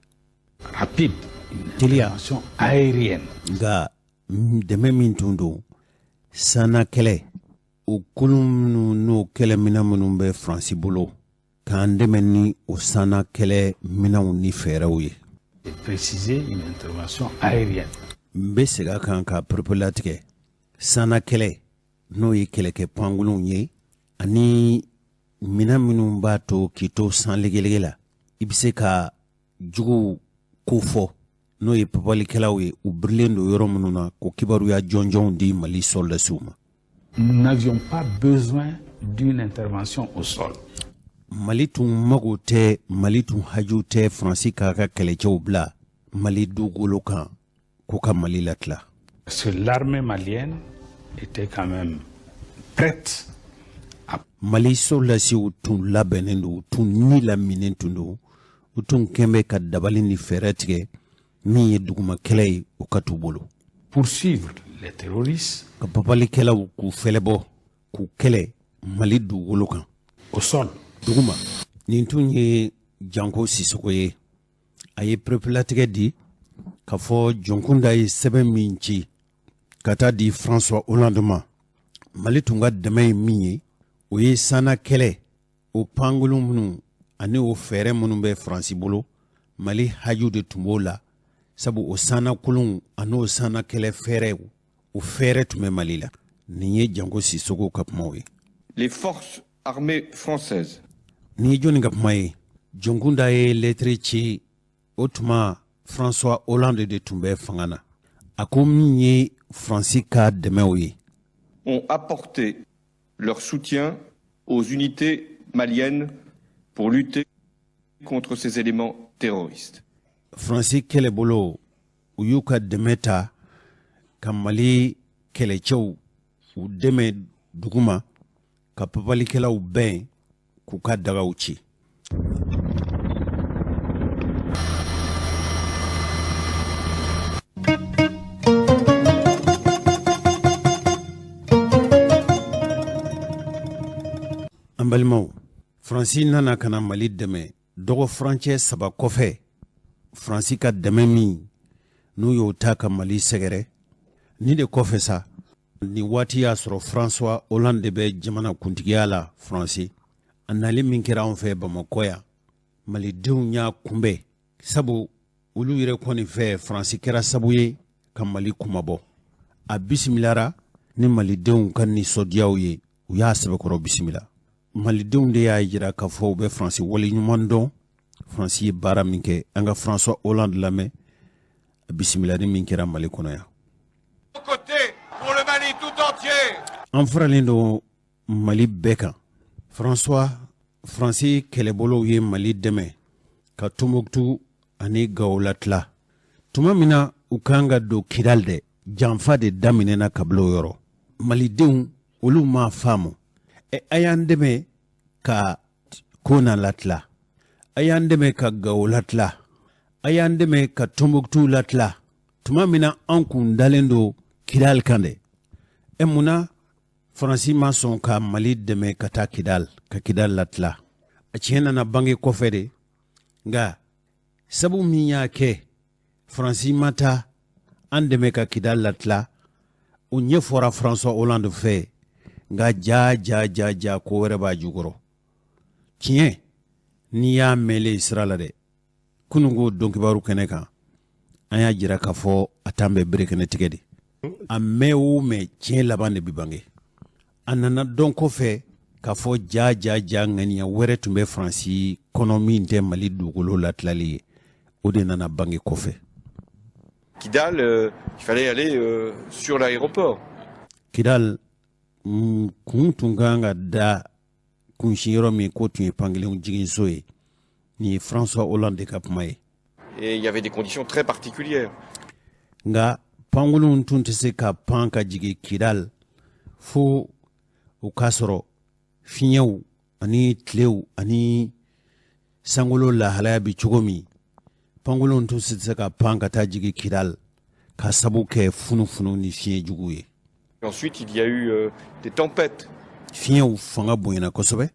rapide, une teliya intervention aérienne. Nka dɛmɛ min tun don, sanna kɛlɛ, o kulu minnu n'o kɛlɛminɛ minnu bɛ Faransi bolo, k'an dɛmɛ ni o sanna kɛlɛ minɛnw ni fɛɛrɛw ye. Et préciser une intervention aérienne. N bɛ segin a kan ka pereperelatigɛ: sanna kɛlɛ, n'o ye kɛlɛkɛ pankurunw ye ani minɛn minnu b'a to k'i to san legelege la, i bɛ se ka juguw ko fɔ, n'o ye papalikɛlaw ye, u birilen don yɔrɔ minnu na, ko kibaruya jɔnjɔnw di Mali sɔrɔdasiw ma. Nous n'avions pas besoin d'une intervention au sol. Mali tun mago tɛ, Mali tun haju tɛ Faransi k'a ka kɛlɛcɛw bila Mali dugukolo kan k'u ka Mali latila. Parce que l'armée malienne était quand même prête à Mali sɔrɔdasiw tun labɛnnen don, u tun ni laminen tun don, u tun kɛn bɛ ka dabali ni fɛɛrɛ tigɛ min ye duguma kɛlɛ ye, o ka t'u bolo poursuivre les terroristes ka papalikɛlaw k'u fɛlɛbɔ, k'u kɛlɛ Mali dugukolo kan au sol. duguma. Nin tun ye Janko Sisoko ye. A ye pereperelatigɛ di k'a fɔ Jɔnkunda ye sɛbɛn min ci ka taa di François Hollande ma, Mali tun ka dɛmɛ ye min ye, o ye sanna kɛlɛ, o pankurun minnu ani o fɛɛrɛ minnu bɛ Faransi bolo, Mali haju de tun b'o la, sabu o sannakolonw ani o sanna kɛlɛ fɛɛrɛw, o fɛɛrɛ tun bɛ Mali la. Nin ye Janko Sisoko ka kumaw ye. Les forces armées françaises Nin ye jɔnni ka kuma ye? Jɔnkunda ye lɛtiri ci. O tuma François Hollande de tun bɛ fanga na. A ko min ye Faransi ka dɛmɛw ye ont apporté leur soutien aux unités maliennes pour lutter contre ces éléments terroristes. Faransi kɛlɛbolo, u y'u ka dɛmɛ ta ka Mali kɛlɛcɛw u dɛmɛ duguma. Ka papalikɛlaw bɛn k'u ka dagaw ci. An balimaw, Faransi nana ka na Mali dɛmɛ dɔgɔ furancɛ 3 kɔfɛ. Faransi ka dɛmɛ min n'u y'o ta ka Mali sɛgɛrɛ, nin de kɔfɛ sa, nin waati y'a sɔrɔ François Hollande de bɛ jamana kuntigiya la Faransi. A nali min kɛra anw fɛ Bamakɔ yan, Malidenw y'a kunbɛn, sabu olu yɛrɛ kɔni fɛ Faransi kɛra sabu ye ka Mali kunmabɔ. A bisimilara ni Malidenw ka nisɔndiyaw ye, u y'a sɛbɛkɔrɔ bisimila. Malidenw de y'a jira k'a fɔ u bɛ Faransi waleɲuman dɔn, Faransi ye baara min kɛ. An ka François Hollande lamɛn, a bisimilani min kɛra Mali kɔnɔ yan. An faralen don Mali bɛɛ kan. François, Faransi kɛlɛbolow ye Mali dɛmɛ ka Tombouctou ani Gao latila. Tuma min na u kan ka don Kidal dɛ, janfa de daminɛna kabini o yɔrɔ. Malidenw olu m'a faamu. A y'an dɛmɛ ka Kona latila, a y'an dɛmɛ ka Gao latila, a y'an dɛmɛ ka Tombouctou latila. Tuma min na an kun dalen don Kidal kan dɛ. Mun na Faransi ma sɔn ka Mali dɛmɛ ka taa Kidal, ka Kidal latila? A tiɲɛ nana bange kɔfɛ de. Nka sabu min y'a kɛ Faransi ma taa an dɛmɛ ka Kidal latila, o ɲɛfɔra François Hollande fɛ. Nka ja ja ja ja, ko wɛrɛ b'a jukɔrɔ. Tiɲɛ n'i y'a mɛnlen sira la dɛ, kununko donkibaru kɛnɛ kan, an y'a jira k'a fɔ a t'an bɛ berekɛnɛ tigɛ de. A mɛn o mɛn, tiɲɛ laban de bɛ bange. A nana dɔn kɔfɛ k'a fɔ ja ja ja, ŋaniya wɛrɛ tun bɛ Faransi kɔnɔ min tɛ Mali dugukolo latilali ye. O de nana bange kɔfɛ. Kidal, il fallait aller sur l'aéroport. Kidal kun tun kan ka da kunsin yɔrɔ min, k'o tun ye pankelenw jiginso ye. Nin ye François Hollande ka kuma ye. Et il y avait des conditions très particulières. Nka pankurunw tun tɛ se ka pan ka jigin Kidal fo o k'a sɔrɔ fiɲɛw ani tilew ani sankolo lahalaya bɛ cogo min. Pankurunw tun tɛ se ka pan ka taa jigin Kidal ka sabu kɛ funufunu ni fiɲɛ jugu ye. Ensuite, il y a eu des tempêtes Fiɲɛw fanga bonyana kosɛbɛ.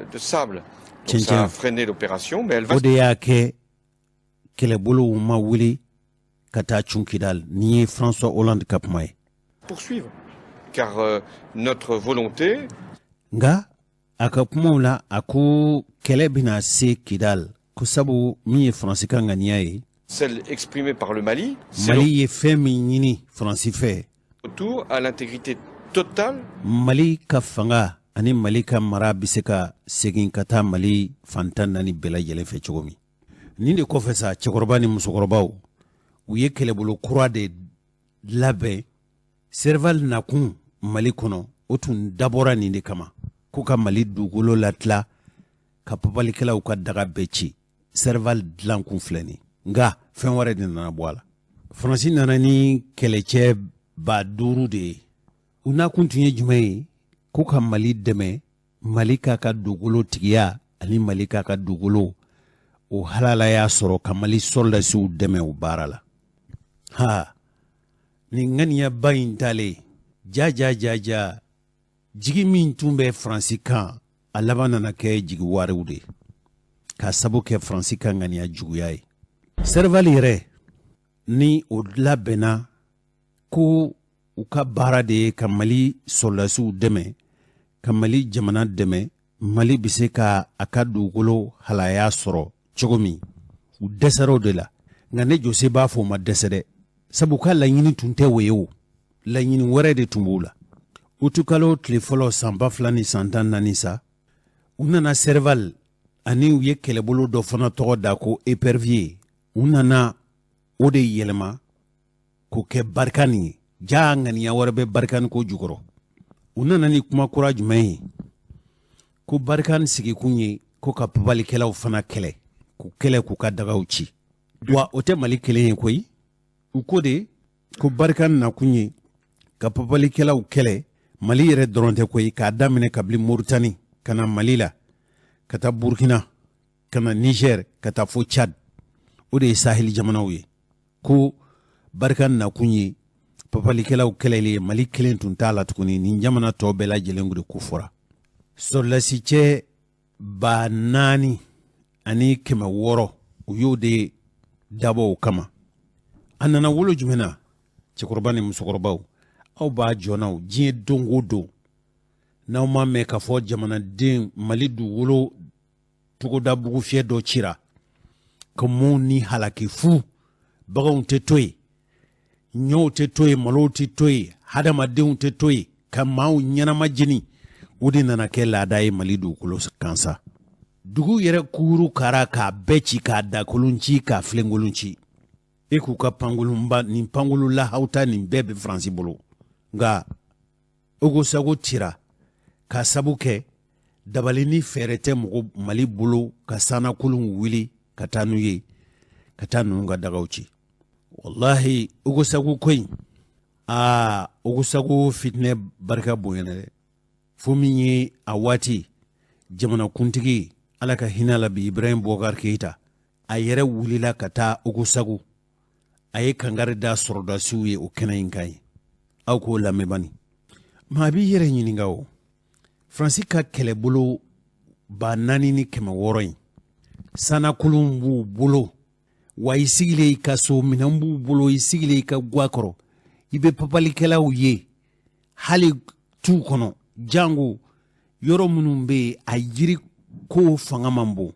De sable. Donc ça a freiné l'opération, mais elle va O de y'a kɛ kɛlɛbolow ma wuli ka taa cun Kidal. Nin ye François Hollande ka kuma ye. Poursuivre. Car notre volonté, Nka a ka kumaw la, a ko kɛlɛ bɛna se Kidal, ko sabu min ye Faransi ka ŋaniya ye, celle exprimée par le Mali, c'est Mali ye fɛn min ɲini Faransi fɛ, le retour à l'intégrité totale Mali ka fanga ani Mali ka mara bɛ se ka segin ka taa Mali fantan naani bɛɛ lajɛlen fɛ cogo min. Nin de kɔfɛ sa, cɛkɔrɔba ni musokɔrɔbaw, u ye kɛlɛbolo kura de labɛn. Serval nakun Mali kɔnɔ, o tun dabɔra nin de kama, ko ka Mali dugukolo latila, ka papalikɛlaw ka daga bɛɛ ci. Serval dilan kun filɛ nin. Nka fɛn wɛrɛ de nana bɔ a la. Faransi nana ni kɛlɛcɛ 5000 de ye. U nakun tun ye jumɛn ye? Ko ka Mali dɛmɛ, Mali k'a ka dugukolo tigiya ani Mali k'a ka dugukolo o halalaya sɔrɔ, ka Mali sɔrɔdasiw dɛmɛ o baara la. Ha, nin ŋaniyaba in talen, ja ja ja ja, jigi min tun bɛ Faransi kan, a laban nana kɛ jigi wariw de, k'a sabu kɛ Faransi ka ŋaniya juguya ye. Serval yɛrɛ ni o labɛnna ko u ka baara de ye ka Mali sɔrɔdasiw dɛmɛ, ka Mali jamana dɛmɛ, Mali bɛ se ka a ka dugukolo halaya sɔrɔ cogo min, u dɛsɛra o de la. Nka ne Jose b'a fɔ, u ma dɛsɛ dɛ, sabu ka laɲini tun tɛ o ye, o laɲini wɛrɛ de tun b'u la. Utukalo tile fɔlɔ san 2014 sa, u nana Serval ani u ye kɛlɛbolo dɔ fana tɔgɔ da ko Épervier. U nana o de yɛlɛma k'o kɛ Barkhane ye. Ja, ŋaniya wɛrɛ bɛ Barkhane ko jukɔrɔ. U nana ni kuma kura jumɛn ye? Ko Barkhane sigikun ye ko ka papalikɛlaw fana kɛlɛ, k'u kɛlɛ, k'u ka dagaw ci. Wa o tɛ Mali kelen ye koyi. U ko de ko Barkhane nakun ye ka papalikɛlaw kɛlɛ. Mali yɛrɛ dɔrɔn tɛ koyi, k'a daminɛ kabili Moritani ka na Mali la, ka taa Burkina, ka na Niger, ka taa fo Tchad, o de ye saheli jamanaw ye. Ko Barkhane nakun ye papalikɛlaw kɛlɛli ye, Mali kelen tun t'a la tuguni, nin jamana tɔ bɛɛ lajɛlen de ko fɔra. Sɔrɔdasi cɛ 4600, u y'o de dabɔ o kama. A nana wolo jumɛn na? Cɛkɔrɔba ni musokɔrɔbaw, aw b'a jɔnnaw diɲɛ don o don, n'aw ma mɛn k'a fɔ jamanaden Mali dugukolo togoda bugufiyɛ dɔ cira ka mɔɔw ni halaki fu, baganw tɛ to yen, ɲɔw tɛ to yen, malow tɛ to yen, hadamadenw tɛ to yen, ka maaw ɲɛnama jeni. O de nana kɛ laada ye Mali dugukolo kan sa. Dugu yɛrɛ kuuru kara k'a bɛɛ ci, k'a dakolon ci, k'a filenkolon ci. E k'u ka pankolonba nin, pankolo lahawuta nin bɛɛ bɛ Faransi bolo. Nka Ogosago cira k'a sabu kɛ dabali ni fɛɛrɛ tɛ mɔgɔ Mali bolo ka sannakolon wuli ka taa n'u ye, ka taa ninnu ka dagaw ci. Walahi, Ogosago ko in, aa, Ogosago fitinɛ barika bonyana dɛ, fo min ye a waati jamanakuntigi, Ala ka hinɛ la bi, Ibrahim Boubacar Keïta, a yɛrɛ wulila ka taa Ogosago, a ye kangari da sɔrɔdasiw ye o kɛnɛ in kan ye. Aw k'o lamɛnbani, maa b'i yɛrɛ ɲininka o, Faransi ka kɛlɛbolo 4600 in, sannakolon b'u bolo wa, i sigilen i ka so, minɛn b'u bolo, i sigilen i ka gwa kɔrɔ, i bɛ papalikɛlaw ye hali tu kɔnɔ, jango yɔrɔ minnu bɛ yen a jiri ko fanga man bon.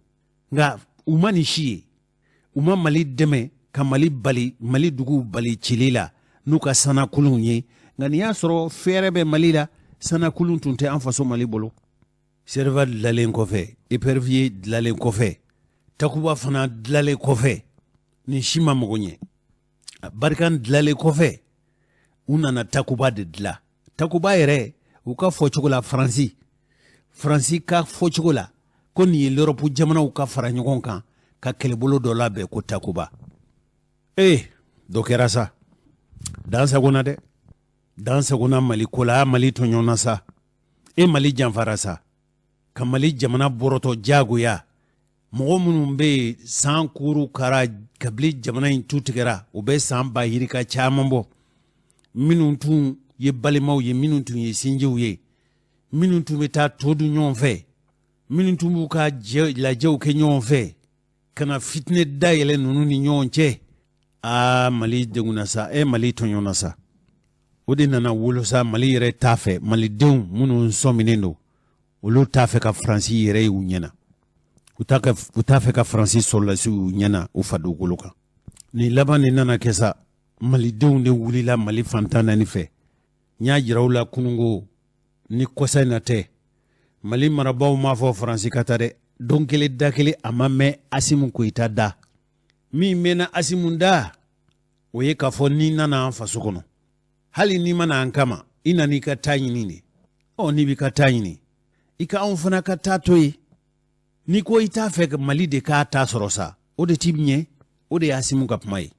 Nka u ma nin si ye, u ma Mali dɛmɛ ka Mali bali, Mali duguw bali cili la n'u ka sannakolonw ye. Nka nin y'a sɔrɔ fɛɛrɛ bɛ Mali la, sannakolon tun tɛ an faso Mali bolo. Serval dilalen kɔfɛ, Épervier dilalen kɔfɛ, Takuba fana dilalen kɔfɛ, nin si ma mago ɲɛ. Barkhane dilalen kɔfɛ, u nana Takuba de dila. Takuba yɛrɛ, u ka fɔcogo la, Faransi ka fɔcogo la, ko nin ye l'Europe jamanaw ka fara ɲɔgɔn kan ka kɛlɛbolo dɔ labɛn ko Takuba. Ee, dɔ kɛra sa, dan sagona dɛ, dan sagona Mali ko la. A Mali tɔɲɔna sa, e Mali janfara sa, ka Mali jamana bɔrɔtɔ jagoya. Mɔgɔ minnu bɛ yen san kuru kara kabili jamana in tu tigɛra, u bɛ san ba yirika caman bɔ, minnu tun ye balimaw ye, minnu tun ye sinjiw ye, minnu tun bɛ taa to dun ɲɔgɔn fɛ, minnu tun b'u ka lajɛw kɛ ɲɔgɔn fɛ, ka na fitinɛ dayɛlɛ ninnu ni ɲɔgɔn cɛ. Aa, Mali degunna sa, e Mali tɔɲɔna sa. O de nana wolo sa, Mali yɛrɛ t'a fɛ, malidenw minnu sɔminen don, olu t'a fɛ ka Faransi yɛrɛ y'u ɲɛna, u t'a fɛ ka Faransi sɔrɔlasiw y'u ɲɛna u fa dugukolo kan. Nin laban de nana kɛ sa, malidenw de wulila Mali fantan naani fɛ. N y'a jira u la kununko ni kɔsa in na tɛ, Mali marabaaw m'a fɔ Faransi ka taa dɛ. Don kelen da kelen, a ma mɛn Asimu Koyita da. Min mɛnna Asimu da, o ye k'a fɔ n'i nana an faso kɔnɔ, hali n'i ma na an kama, i nana i ka taa ɲini de. Ɔ, n'i b'i ka taa ɲini, i ka anw fana ka taa to yen. N'i ko i t'a fɛ Mali de k'a ta sɔrɔ sa, o de t'i ɲɛ. O de ye Asimu ka kuma ye.